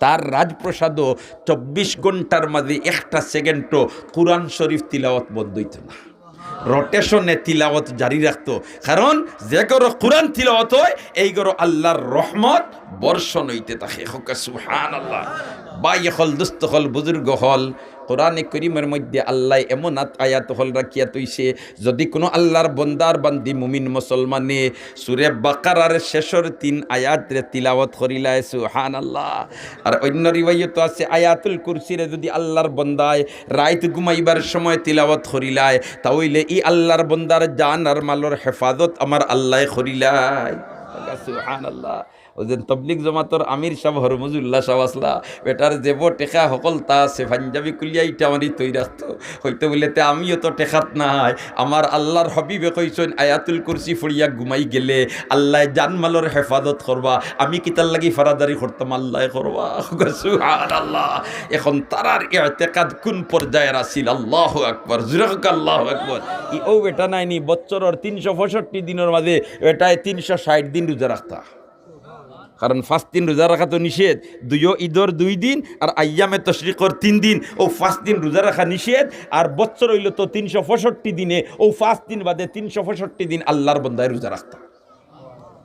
তার রাজপ্রাসাদো চব্বিশ ঘন্টার মাঝে একটা সেকেন্ডও কোরআন শরীফ তিলাওয়াত বন্ধ অইতো না। রোটেশনে তিলাওয়াত জারি রাখতো। কারণ যে ঘরো কোরআন তিলাওয়াত অয়, এই ঘরো আল্লাহর রহমত বর্ষণ অইতে থাকে। কউক্কা সুবহানাল্লাহ। ভাই অকল, দোস্ত অকল, বুজুর্গ অকল, কোরআনে করিমর মধ্যে আল্লায় এমন আত-, আয়াত অকল রাখিয়া থইছে, যুদি কুনু আল্লাহর বন্দার বান্দি মুমিন মুসলমানে সুরে বাকারার শেষর তিন আয়াতরে তিলাওয়াত করিলায়, সুবহানাল্লাহ। আর অইন্য রিওয়ায়তো আছে, আয়াতুল কুরসিরে যুদি আল্লাহর বন্দায় রাইত ঘুমাইবার সময় তিলাওয়াত করিলায়, তা অইলে ই আল্লাহর বন্দার জান আর মালর হেফাজত আমার আল্লায় করিলায়। সুবহানাল্লাহ। অউ যে তবলিগ জমাতর আমির সাব হরমুজুল্লাহ সাব আছলা, বেটার জেবো টেকা হকলতা আছে, পাঞ্জাবি খুলিয়া ইটা মারি থই রাখতো। কইতো বুলে, "তে আমিও তো টেকাত নাই, আমার আল্লাহর হাবিবে কইছইন, আয়াতুল কুরসি পড়িয়া ঘুমাই গেলে আল্লায় জান মালর হেফাজত করবা, আমি কিতার লাগি ফারাদারি করতাম, আল্লায় করবা।" সুবহানাল্লাহ। এখন তারার ইতেকাদ কুন পর্যায়র আছিল? আল্লাহু আকবার, জুরে কউক্কা আল্লাহু আকবার। ই অউ বেটা নায়নি, বছরর তিনশো পঁয়ষট্টি দিনর মাঝে বেটায় তিনশো ষাইট দিন রোজা রাখতা। কারণ পাঁচ দিন রোজা রাখা তো নিষেধ, দুইও ঈদর দুই দিন আর আইয়ামে তশরিকর তিন দিন, অউ পাঁচ দিন রোজা রাখা নিষেধ। আর বছর অইলো তো তিনশো পঁয়ষট্টি দিনে, অউ পাঁচ দিন বাদে তিনশো পঁয়ষট্টি দিন আল্লাহর বন্দায় রোজা রাখতা।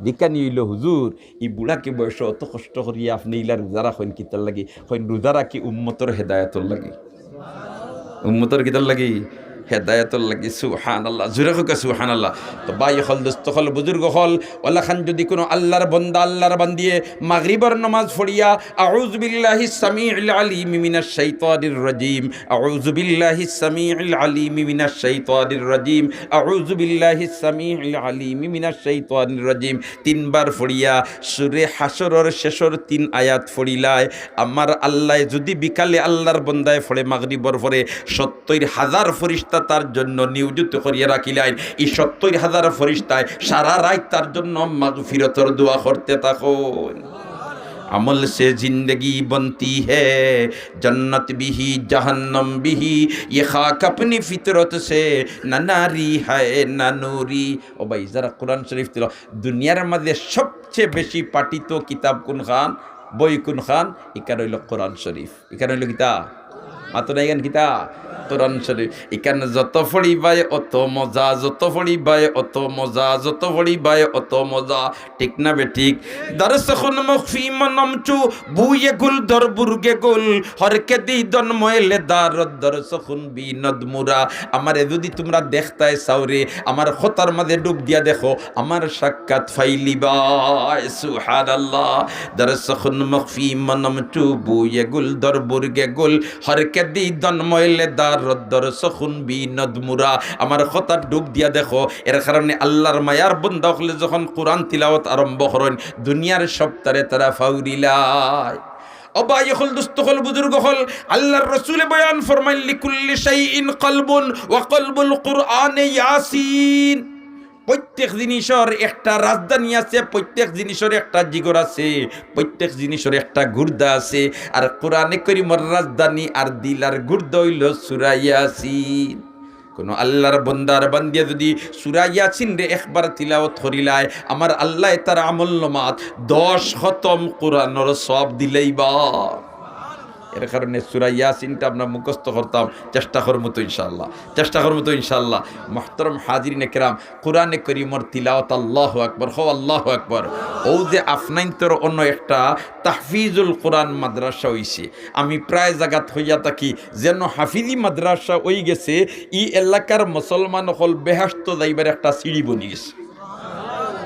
জিকানি অইলো, "হুজুর, ই বুড়া কি বয়সো অত কষ্ট করিয়া আপনে ইলা রোজা রাখইন কিতার লাগি?" কইন, "রোজা রাখি উম্মতর হেদায়েতর লাগি।" উম্মতর কিতার লাগি? হেদায়েতর লাগি। সুবহানাল্লাহ। জুরে কউক্কা সুবহানাল্লাহ। তো ভাই অকল, দোস্ত অকল, বুজুর্গ অকল, অলাখান যুদি কুনু আল্লাহর বন্দা, আল্লাহর বান্দিয়ে মাগরিবর নামাজ পড়িয়া, "আউযু বিল্লাহিস সামিউল আলিম মিনাশ শাইতানির রাজিম, আউযু বিল্লাহিস সামিউল আলিম মিনাশ শাইতানির রাজিম, আউযু বিল্লাহিস সামিউল আলিম মিনাশ শাইতানির রাজিম" তিনবার পড়িয়া সুরে হাশরর শেষর তিন আয়াত পড়িলায়, আমার আল্লায় যুদি বিকালে আল্লাহর বন্দায় পড়ে মাগরিবর পরে সত্তইর হাজার ফিরিস্তা তার জন্য নিয়োজিত করিয়া রাখিলাইন। ই সত্তর হাজার ফিরিস্তায় সারা রাইত তার জন্য মাগফিরতর দোয়া করতে থাকইন। عمل سے زندگی بنتی ہے، جنت بھی، جہنم بھی، یہ خاک اپنی فطرت سے، نہ ناری ہے، نہ نوری۔ ও ভাই, যারা কোরআন শরীফ তিলাওয়াত, দুনিয়ার মাঝে সবচেয়ে বেশি পাঠিত কিতাব কোন খান, বই কোন খান? ইখান অইলো কোরআন শরীফ। ইখান অইলো কিতা? মাতো না, ইখান কিতা? কোরআন শরীফ। ইখান যত পড়িবায় অত মজা, যত পড়িবায় অত মজা, যত পড়িবায় অত মজা। ঠিক না বেঠিক? در سخن مخفی منم چو بوی گل در برگ گل، هر که دیدن میل دارد در سخن بیند مرا। আমারে যদি তুমরা দেখতায় চাও রে, আমার কথার মাঝে ডুব দিয়া দেখো, আমার সাক্ষাৎ পাইলিবায়। সুবহানাল্লাহ। در سخن مخفی منم چو بوی گل در برگ گل، هر که دیدن میل دارد در سخن بیند مرا। আমার কথাত ডুব দিয়া দেখো। এর কারণে আল্লাহর মায়ার বন্দা অকলে যখন কোরআন তিলাওয়াত আরম্ভ করইন, দুনিয়ার সবতারে তারা ফাউরিলায়। ও ভাই অকল, দোস্ত অকল, বুজুর্গ অকল, আল্লাহর রসুলে বয়ান ফরমাইন, لكل شيء قلب وقلب القرآن ياسين। প্রত্যেক জিনিসর একটা রাজধানী আছে, প্রত্যেক জিনিসর একটা জিগর আছে, প্রত্যেক জিনিসর একটা গুর্দা আছে। আর কোরআনে করিমর রাজধানী আর দিল আর গুর্দা অইলো সূরা ইয়াসিন। কোনো আল্লাহর বন্দার বান্দিয়ে যদি সূরা ইয়াসিনরে একবার তিলাওয়াত করিলায়, আমার আল্লায় তার আমলনামাত দশ খতম কোরআনর সওয়াব দিলাইবা। এর কারণে সূরা ইয়াসিনটা আমরা মুখস্থ করতাম, চেষ্টা করমু তো ইনশাআল্লাহ, চেষ্টা করমু তো ইনশাআল্লাহ। মুহতারাম হাজিরিনে কেরাম, কোরআনে করিমর তিলাওয়াত, আল্লাহু আকবার, কও আল্লাহু আকবার। অউ যে আফনাইন্তর অন্য একটা তাহফিজুল কোরআন মাদ্রাসা অইছে, আমি প্রায় জাগাত কইয়া থাকি যেন হাফিজি মাদ্রাসা অইগেছে, ই এলাকার মুসলমান অকল বেহেশত যাইবার একটা সিঁড়ি বনিগেছে।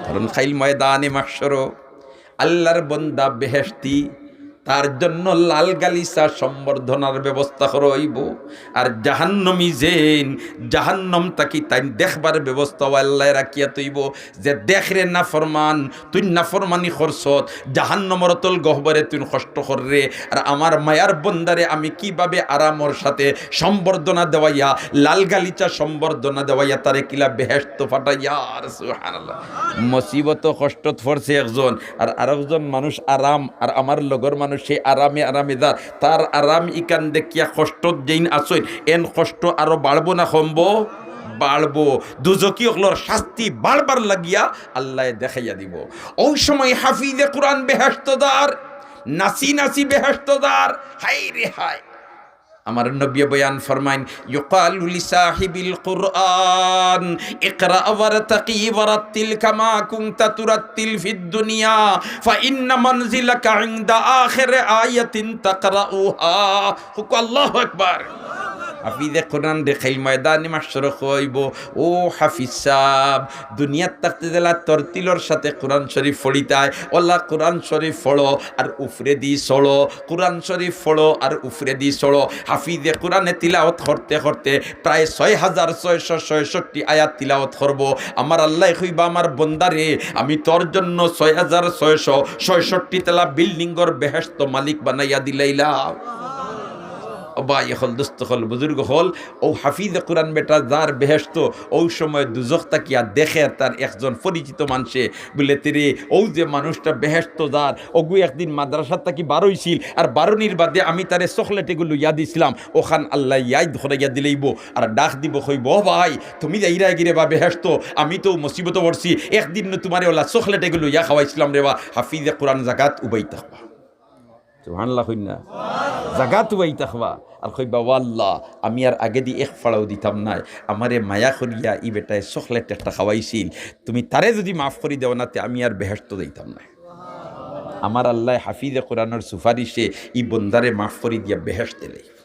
কারণ কাইল ময়দানে মাহশরো আল্লাহর বন্দা বেহেশতি, তার জন্য লাল গালিচা সম্বর্ধনার ব্যবস্থা করা অইবো। আর জাহান্নামী যেইন, জাহান্নাম থাকি তাইন দেখবার ব্যবস্থাও আল্লায় রাখিয়া থইবো। যে দেখরে নাফরমান, তুইন নাফরমানি করছত, জাহান্নামর অতল গহ্বরে তুইন কষ্ট কররে। আর আমার মায়ার বন্দারে আমি কিভাবে আরামর সাথে সম্বর্ধনা দেওয়াইয়া, লাল গালিচা সম্বর্ধনা দেওয়াইয়া তারে কিলা বেহেশত পাঠাইয়ার। সুবহানাল্লাহ। মুসিবত কষ্টত পড়ছে একজন, আর আরকজন মানুষ আরাম, আর আমার লগর মানুষ সে আরামে আরামে যার। তার আরাম ইখান দেখিয়া কষ্টত যেইন আছইন, এন কষ্ট আরো বাড়বো না কমবো? বাড়বো। দুজখি অকলর শাস্তি বাড়বার লাগিয়া আল্লায় দেখাইয়া দিবো। অউ সময় হাফিজে কোরআন বেহেশত যার, নাচি নাচি বেহেশত যার। হায় রে হায়। আমার নবী বয়ান ফরমাইন, يقال لصاحب القرآن اقرأ وارتق ورتل كما كنت ترتل في الدنيا فإن منزلك عند آخر آية تقرأها। কও আল্লাহু আকবার। হাফিজে কোরআনরে কাইল ময়দানে মাহশরো কইবো, ও হাফিজ সাব, দুনিয়াত থাকতে যেলা তরতিলর সাথে কোরআন শরীফ পড়িতায়, অলা কোরআন শরীফ পড়ো আর উফরেদি চড়ো, কোরআন শরীফ পড়ো আর উফরেদি চড়ো। হাফিজে কোরআনে তিলাওয়াত করতে করতে প্রায় ছয় হাজার ছয়শো ছয়ষট্টি আয়াত তিলাওয়াত করবো। আমার আল্লায় কইবা, আমার বন্দারে, আমি তোর জন্য ছয় হাজার ছয়শো ছয়ষট্টি তলা বিল্ডিংর বেহেশত মালিক বানাইয়া দিলাইলাম। ও ভাই অকল, দোস্ত অকল, বুজুর্গ অকল, অউ হাফিজে কোরআন বেটা যার বেহেশত, অউ সময় দুজখ থাকিয়া দেখে তার একজন পরিচিত মানষে, বুলে, "তে রে, অউ যে মানুষটা বেহেশত যার, অগু একদিন মাদ্রাসা থাকি বার অইছিল, আর বারনির বাদে আমি তারে চকলেট এগু লইয়া দিছিলাম, অখান আল্লায় ইয়াদ করাইয়া দিলাইবো।" আর ডাক দিবো, কইবো, "ও ভাই, তুমি যাইরায়গি রেবা বেহেশত, আমি তো মুসিবতো পড়ছি, একদিন নু তুমারে অলা চকলেট এগু লইয়া খাওয়াইছিলাম রেবা।" হাফিজে কোরআন জাগাত উবাই থাকবা। সুবহানাল্লাহ কইন না? জাগাত উবাই থাকবা। আর কইবা, "ও আল্লাহ, আমি আর আগেদি এক ফাড়াও দিতাম নায়, আমারে মায়া করিয়া ই বেটায় চকলেট একটা খাওয়াইছিল, তুমি তারে যুদি মাফ করি দেও না, তে আমি আর বেহেশত যাইতাম নায়।" আমার আল্লায় হাফিজে কোরআনর সুপারিশে ই বন্দারে মাফ করি দিয়া বেহেশত দিলে।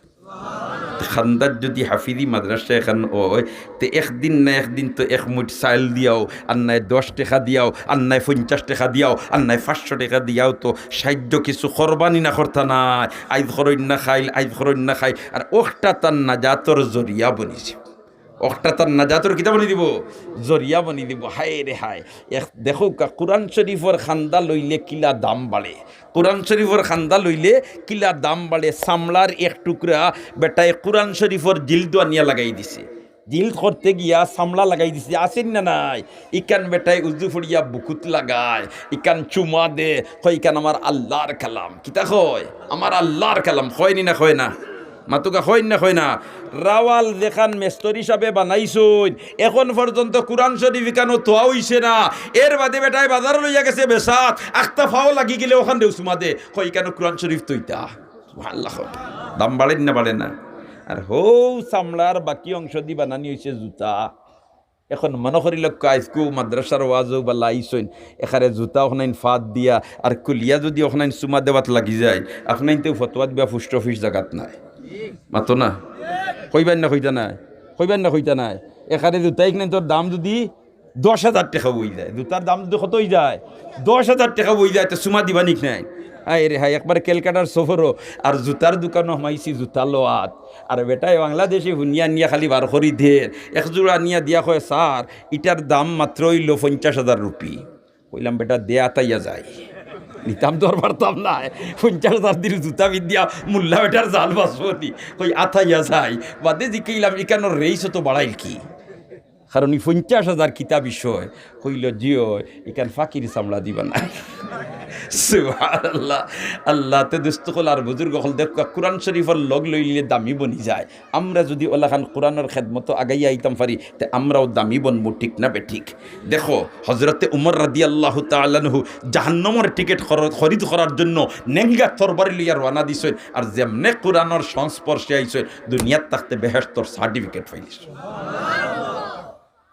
খান্দাত যুদি হাফিজি মাদ্রাসা এখান অয়, তে একদিন না একদিন তো এক মুঠ চাইল দিয়াও, আর নায় দশ টেকা দিয়াও, আর নায় পঞ্চাশ টেকা দিয়াও, আর নায় পাঁচশো টেকা দিয়াও তো সাহায্য কিছু করবানি না করতা নায়। আইজ করইন না খাইল, আইজ করইন না খাইল। আর অখটা তার নাজাতর জরিয়া বনিছে। অখটা তার নাজাতর কিতা বনি দিবো? জরিয়া বনি দিবো। হায় রে হায়। এক দেখউক্কা, কোরআন শরীফর খান্দা লইলে কিলা দাম বাড়ে। কোরআন শরীফর খান্দা লইলে কিলা দাম বাড়ে। চামড়ার এক টুকরা বেটায় কোরআন শরীফর জিলদো আনিয়া লাগাই দিছে। জিলদ করতে গিয়া চামড়া লাগাই দিছে, আছে নি না নাই? ইখান বেটায় উজু পড়িয়া বুকুত লাগায়, ইখান চুমা দে, কয়, "ইখান আমার আল্লার কালাম।" কিতা কয়? "আমার আল্লার কালাম।" কয় নি না কয় না? মাতুক্কা, কয় নি না কয় না? রাওয়াল যেখান মেস্তরি সাবে বানাইছইন, এখন পর্যন্ত কুরআন শরীফ ইখানো থোয়া অইছে না। এর বাদে বেটায় বাজারো লইয়া গেছে বেচাত, আখতা ফাও লাগি গেলে অখানরেও চুমা দে, কয়, "ইখানো কুরআন শরীফ থইতা।" সুবহানাল্লাহ। দাম বাড়ে নি না বাড়ে না? আর হউ চামড়ার বাকি অংশ দি বানানি অইছে জুতা। এখন মনো করিলাউক্কা, আইজকু মাদ্রাসার ওয়াজো বালা আইছইন, এখারে জুতা অখনাইন ফাত দিয়া আর খুলিয়া যুদি অখনাইন চুমা দেওয়াত লাগি যায়, আফনাইনতেউ ফতোয়া দিবা পোস্ট অফিস জাগাত নায়। মাতো না? কইবা নি না কইতা নায়? কইবা নি না কইতা নায়? এখারে জুতা ইখানইন্তর দাম যুদি দশ হাজার টেকা অই যায়, জুতার দাম যুদি কত অই যায়? দশ হাজার টেকা অই যায়, তে চুমা দিবা নি নায়? আয় রে হায়, একবারে ক্যালকাটার সফরো আর জুতার দোকানো হামাইছি জুতা লওয়াত, আর বেটায় বাংলাদেশি হুনিয়া নিয়া খালি বার করি দের, এক জোড়া নিয়া দিয়া কয়, "স্যার, ইটার দাম মাত্র অইলো পঞ্চাশ হাজার রুপি।" কইলাম, "বেটা, দে আতাইয়া যাই।" নিতাম তো আর পারতাম নায়, পঞ্চাশ হাজার দির জুতা পিন্দিয়া মুল্লা বেটার জাল বাঁচবো নি। কই, "আতাইয়া যাই।" বাদে জিকাইলাম, "ইখানোর রেইস অত বাড়াইল কি?" কারণ ই পঞ্চাশ হাজার কিতা বিষয়? কইলো, "জি অয়, ইখান ফাকির চামড়া দি বানায়।" সুবহানাল্লাহ। আল্লাহ, তে দোস্ত অকল আর বুজুর্গ অকল, দেখউক্কা, কুরআন শরীফর লগ লইলে দামি বনি যায়। আমরা যুদি অলাখান কুরআনর খেদমতো আগাইয়া আইতাম পারি, তে আমরাও দামি বনমু, ঠিক না বেঠিক? দেখো, হজরতে উমর রাদিয়াল্লাহু তাআলা আনহু জাহান্নামর টিকিট খর-, খরিদ করার জন্য নেঙ্গা তরবারি লইয়া রওয়ানা দিছইন, আর যেমনে কুরআনর সংস্পর্শে আইছইন, দুনিয়াত থাকতে বেহেশতর সার্টিফিকেট পাইলিছইন।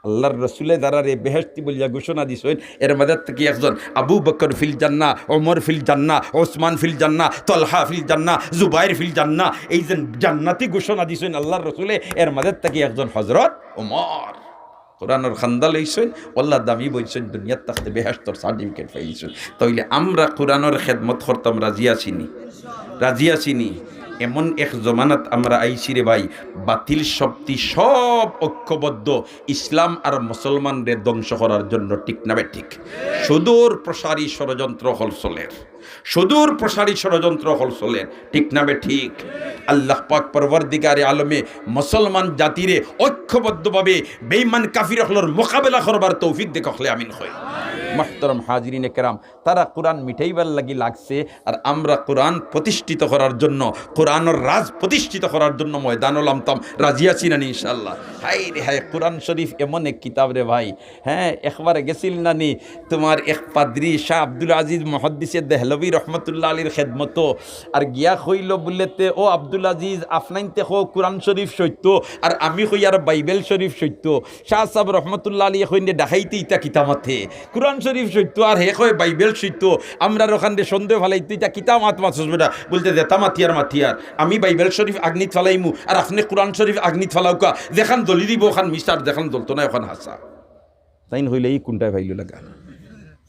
আল্লার রসুলে যারারে বেহেশতি বলিয়া ঘোষণা দিছইন, এর মাঝে থাকি একজন আবু বকর ফিল জান্নাহ, ওমর ফিল জান্নাহ, ওসমান ফিল জান্নাহ, তলহা ফিল জান্নাহ, জুবাইর ফিল জান্নাহ। এই যে জান্নাতি ঘোষণা দিছইন আল্লার রসুলে, এর মাঝে থাকি একজন হজরত ওমর। কুরআনর খান্দা লইছইন, আল্লার দামি বনছইন, দুনিয়াত থাকতে বেহেশতর সার্টিফিকেট পাইছইন। তাইলে আমরা কুরআনর খেদমত করতাম রাজি আছি নি? রাজি আছি নি? এমন এক জমানাত আমরা আইছি রে ভাই, বাতিল শক্তি সব ঐক্যবদ্ধ ইসলাম আর মুসলমানরে ধ্বংস করার জন্য, ঠিক না বেঠিক? সুদূর প্রসারী ষড়যন্ত্র অকল চলের, সুদূর প্রসারী ষড়যন্ত্র অকল চলের, ঠিক না বেঠিক? আল্লাহ পাক পরওয়ারদিগারে আলমে মুসলমান জাতিরে ঐক্যবদ্ধভাবে বেঈমান কাফির অকলর মোকাবেলা করবার তৌফিক দেউক, হকলে আমিন কই। মুহতারাম হাজিরিনে কেরাম, তারা কুরআন মিটাইবার লাগি লাগছে, আর আমরা কুরআন প্রতিষ্ঠিত করার জন্য, কুরআনর রাজ প্রতিষ্ঠিত করার জন্য ময়দানো লামতাম। রাজি আছি না নি ইনশাআল্লাহ? হায় রে হায়, কুরআন শরীফ এমন এক কিতাব রে ভাই। হ্যাঁ, একবার গেছিল না নি তুমার এক পাদ্রী শাহ আব্দুল আজিজ মুহাদ্দিসে দেহলভী রহমতুল্লাহ আলাইহির খেদমতো, আর গিয়া কইলো বুলে তে, "ও আব্দুল আজিজ, আফনাইনতে কও কুরআন শরীফ সত্য, আর আমি কই আর বাইবেল শরীফ সত্য।" শাহ সাব রহমতুল্লাহ আলাইহি কইন রে, "ডাকাইতে ইতা কিতা মাতে? কুরআন শরীফ সত্য আর হে কয় বাইবেল সত্য, আমরার অখানরে সন্দেহ ফালাইতো, ইতা কিতা মাত মাতছস বেটা?" বুলে তে, "যেতা মাতিয়ার মাতিয়ার, আমি বাইবেল শরীফ আগ্নিত ফালাইমু আর আফনে কুরআন শরীফ আগ্নিত ফালাউক্কা, যেখান জ্বলি দিবো অখান মিছা, যেখান জ্বলতো নায় অখান হাছা।" তাইন কইলা, "ই কুনটায় পাইলো লাগা?"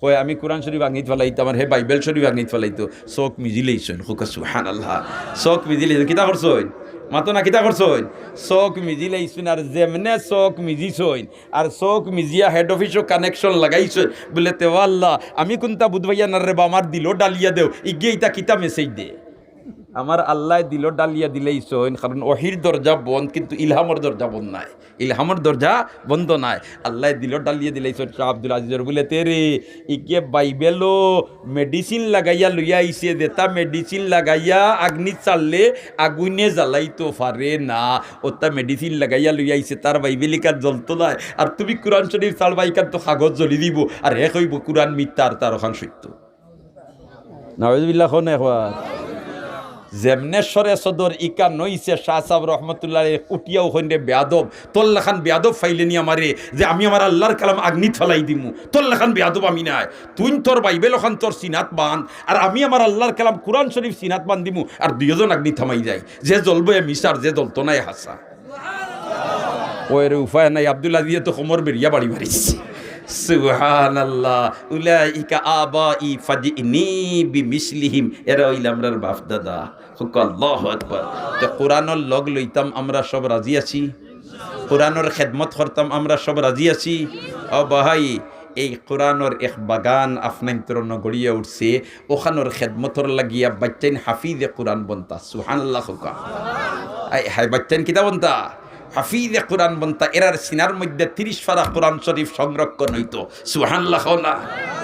কয়, "আমি কুরআন শরীফ আগ্নিত ফালাইতাম আর হে বাইবেল শরীফ আগ্নিত ফালাইতো।" চউখ মিজিলাইছইন, কউক্কা সুবহানাল্লাহ। চউখ মিজিলাইছইন, কিতা করছইন? মাতো না, কিতা করছইন? চউখ মিজিলাইছইন, আর যেমনে চউখ মিজিছইন, আর চউখ মিজিয়া হেড অফিসো কানেকশন লাগাইছইন, বুলে তে, "ও আল্লাহ, আমি কুনতা বুঝ পাইয়ার না রে বা, আমার দিলো ডালিয়া দেও, ইগিয়ে ইতা কিতা মেসেজ দে?" আমার আল্লায় দিলো ডালিয়া দিলাইছইন, কারণ ওহির দরজা বন্ধ, কিন্তু ইলহামর দরজা বন্ধ নায়। ইলহামর দরজা বন্ধ নায়। আল্লায় দিলো ডালিয়া দিলাইছইন শাহ আব্দুল আজিজর, বুলে তে রে, ইগিয়ে বাইবেলো মেডিসিন লাগাইয়া লইয়া আইছে, যেতা মেডিসিন লাগাইয়া আগ্নিত ছাড়লে আগুইনে জ্বালাইতো পারে না, অতা মেডিসিন লাগাইয়া লইয়া আইছে, তার বাইবেল ইখান জ্বলতো নায়। আর তুমি কুরআন শরীফ ছাড়বায়, ইখান তো কাগজ জ্বলি দিবো, আর হে কইবো কুরআন মিথ্যা আর তার অখান সত্য। নাউজুবিল্লাহ, কও না একবার। যেমনে সরে সদর ইখান অইছে, শাহ সাব রহমতুল্লাহ আলাইহি উঠিয়াউ কইন রে, "বেয়াদব, তোর লাখান বেয়াদব পাইলে নি আমারে, যে আমি আমার আল্লার কালাম আগ্নিত ফালাই দিমু, তোর লাখান বেয়াদব আমি নায়। তুইন তোর বাইবেল অখান তোর সিনাত বান্ধ, আর আমি আমার আল্লার কালাম কুরআন শরীফ সিনাত বান্ধিমু, আর দুইওজন আগ্নিত হামাই যাই, যে জ্বলবো এ মিছা, যে জ্বলতো নায় এ হাছা।" ওরে উপায় নাই, আব্দুল আজিজে তো কোমর বেড়িয়া বাড়ি মারিছে। সুবহানাল্লাহ। "উলাইকা আবাই ফাজিনি বিমিসলিহিম।" এরা অইলা আমরার বাপ দাদা। কউক্কা আল্লাহু আকবার। তে কুরআনর লগ লইতাম আমরা সব রাজি আছি? কুরআনর খেদমত করতাম আমরা সব রাজি আছি? ও ভাই, এই কুরআনর এক বাগান আফনাইন্তর অনো গড়িয়া উঠছে, অখানর খেদমতর লাগিয়া বাইচ্চাইন হাফিজে কুরআন বনতা। সুবহানাল্লাহ কউক্কা। আয় হায়, বাইচ্চাইন কিতা বনতা? হাফিজে কোরআন বনতা, এরার সিনার মধ্যে তিরিশ পারা কোরআন শরীফ সংরক্ষণ অইতো। সুবহানাল্লাহ কও না।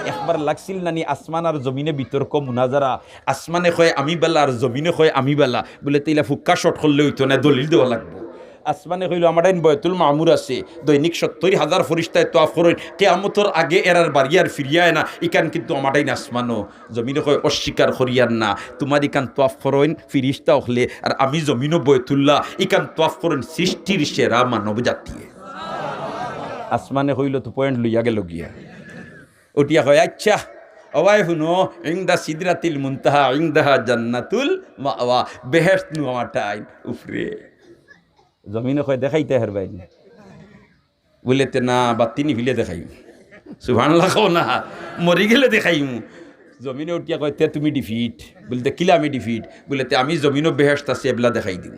একবার লাগছিল না নি আসমান আর জমিনে বিতর্ক, মুনাজারা? আসমানে কয় আমি বালা আর জমিনে কয় আমি বালা। বুলে, "তে ইলা ফুক্কা শট করলে অইতো না, দলিল দেওয়া লাগবো।" আসমানে কইলো, "আমার টাইন বয়তুল মামুর আছে, দৈনিক সত্তইর হাজার ফিরিস্তায় তোয়াফ করইন, কিয়ামতর আগে এরার বাড়ি আর ফিরিয়া আয় না, ইখান কিন্তু আমার টাইন আসমানো।" জমিনে কয়, "অস্বীকার করিয়ার না, তুমার ইখান তোয়াফ করইন ফিরিস্তা অকলে, আর আমি জমিনো বয়তুল্লাহ, ইখান তোয়াফ করইন সৃষ্টির সেরা মানব জাতিয়ে।" আসমানে কইলো, "তো পয়েন্ট লইয়া গেল গিয়া।" উঠিয়া কয়, "আচ্ছা, ওবায় হুনো, ইনদা সিদরাতিল মুনতাহা, ইনদাহা জান্নাতুল মাওয়া, বেহেশত নু আমার টাইন উপরে।" জমিনে কয়, "দেখাইতে হারবায় নি?" বুলে, "তে না, বাত্তি নিভিলে দেখাইমু।" সুবহানাল্লাহ কও না, "মরি গেলে দেখাইমু।" জমিনে উঠিয়া কয়, "তে তুমি ডিফিট।" বুলে, "তে কিলা আমি ডিফিট?" বুলে, "তে আমি জমিনো বেহেশত আছে, এবলা দেখাই দিমু।"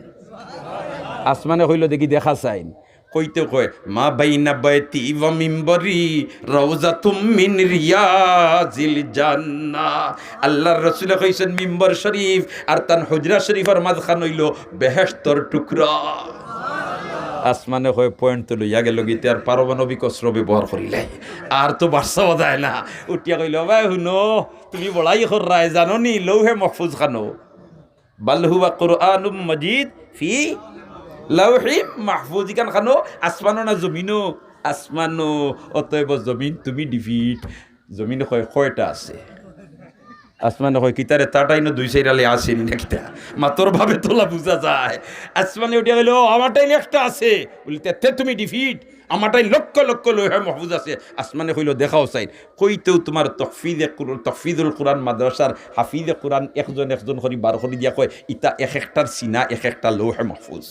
আসমানে কইলো, "দেখি দেখা চাইন।" কইতে কয়, "মা বাইনা বাইতি ওয়া মিম্বরি রাউজাতুম মিন রিয়াজিল জান্নাহ।" আল্লাহর রসুলে কইছেন, মিম্বর শরীফ আর তান হুজরা শরীফর মাঝখান অইলো বেহেশতর টুকরা। আসমানে কয়, "পয়েন্ট তো লইয়া গেল গিতে, আর পারমাণবিক অস্ত্র ব্যবহার করিলাই, আর তো বারসাওয়া যায় না।" উঠিয়া কইলো, "ওবায় হুনো, তুমি বড়াই কররায়, জানো নি লৌহে মাহফুজ খানো?" বাল হুয়া কুরআনুম মাজিদ ফি লাউহিম মাহফুজ। ইখান খানো আসমানো না জমিনো? আসমানো। অতএব জমিন তুমি ডিফিট। জমিনে কয়, "কয়টা আছে?" আসমানে কয়, "কিতারে, তার টাইনো দুই চাইর আলে আছে নি না কিতা? মাতর ভাবে তোলা বুঝা যায়।" আসমানে উঠিয়া কইলো, "ও, আমার টাইন একটা আছে।" বুলে, "তে, তে তুমি ডিফিট। আমার টাইন লক্ষ লক্ষ লৌহে মাহফুজ আছে।" আসমানে কইলো, "দেখাও চাইন।" কইতেউ তুমার তহফিজে কুর-, তহফিজুল কুরআন মাদ্রাসার হাফিজে কুরআন একজন একজন করি বার করি দিয়া কয়, "ইতা এক একটার সিনা এক একটা লৌহে মাহফুজ।"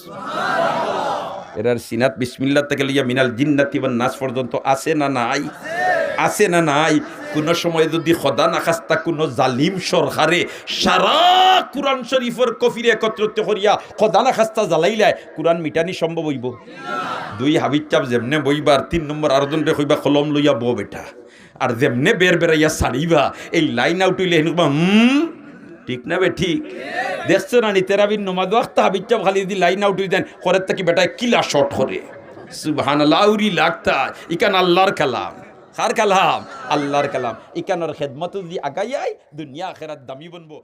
এরার সিনাত বিসমিল্লাহ থাকি লইয়া মিনাল জিন্নাতি ওয়ান নাস পর্যন্ত আছে না নাই? আছে না নাই? কুনু সময় যুদি খোদা না খাস্তা কুনু জালিম সরকারে সারা কুরআন শরীফর কপিরে একত্রিত করিয়া খোদা না খাস্তা জ্বালাইলায়, কুরআন মিটানি সম্ভব অইবো? দুই হাফিজ সাব যেমনে বইবার, তিন নম্বর আরোজনরে কইবা, "কলম লইয়া বও বেটা।" আর যেমনে বের বেরাইয়া ছাড়িবা, এই লাইন আউট অইলে হেন কইবা, "হুম, ঠিক না বে ঠিক?" দেখছো না নি, তেরাবির নমাজ ওয়াক্ত হাফিজ সাব খালি যুদি লাইন আউট অই যাইন, করের থাকি বেটায় কিলা শট করে। সুবহানাল্লাহ, আউরি লাগতা, ইখান আল্লাহর কালাম। কার কালাম? আল্লাহর কালাম। ইখানর খেদমতো যুদি আগাই আই, দুনিয়া আখেরাত দামি বনবো।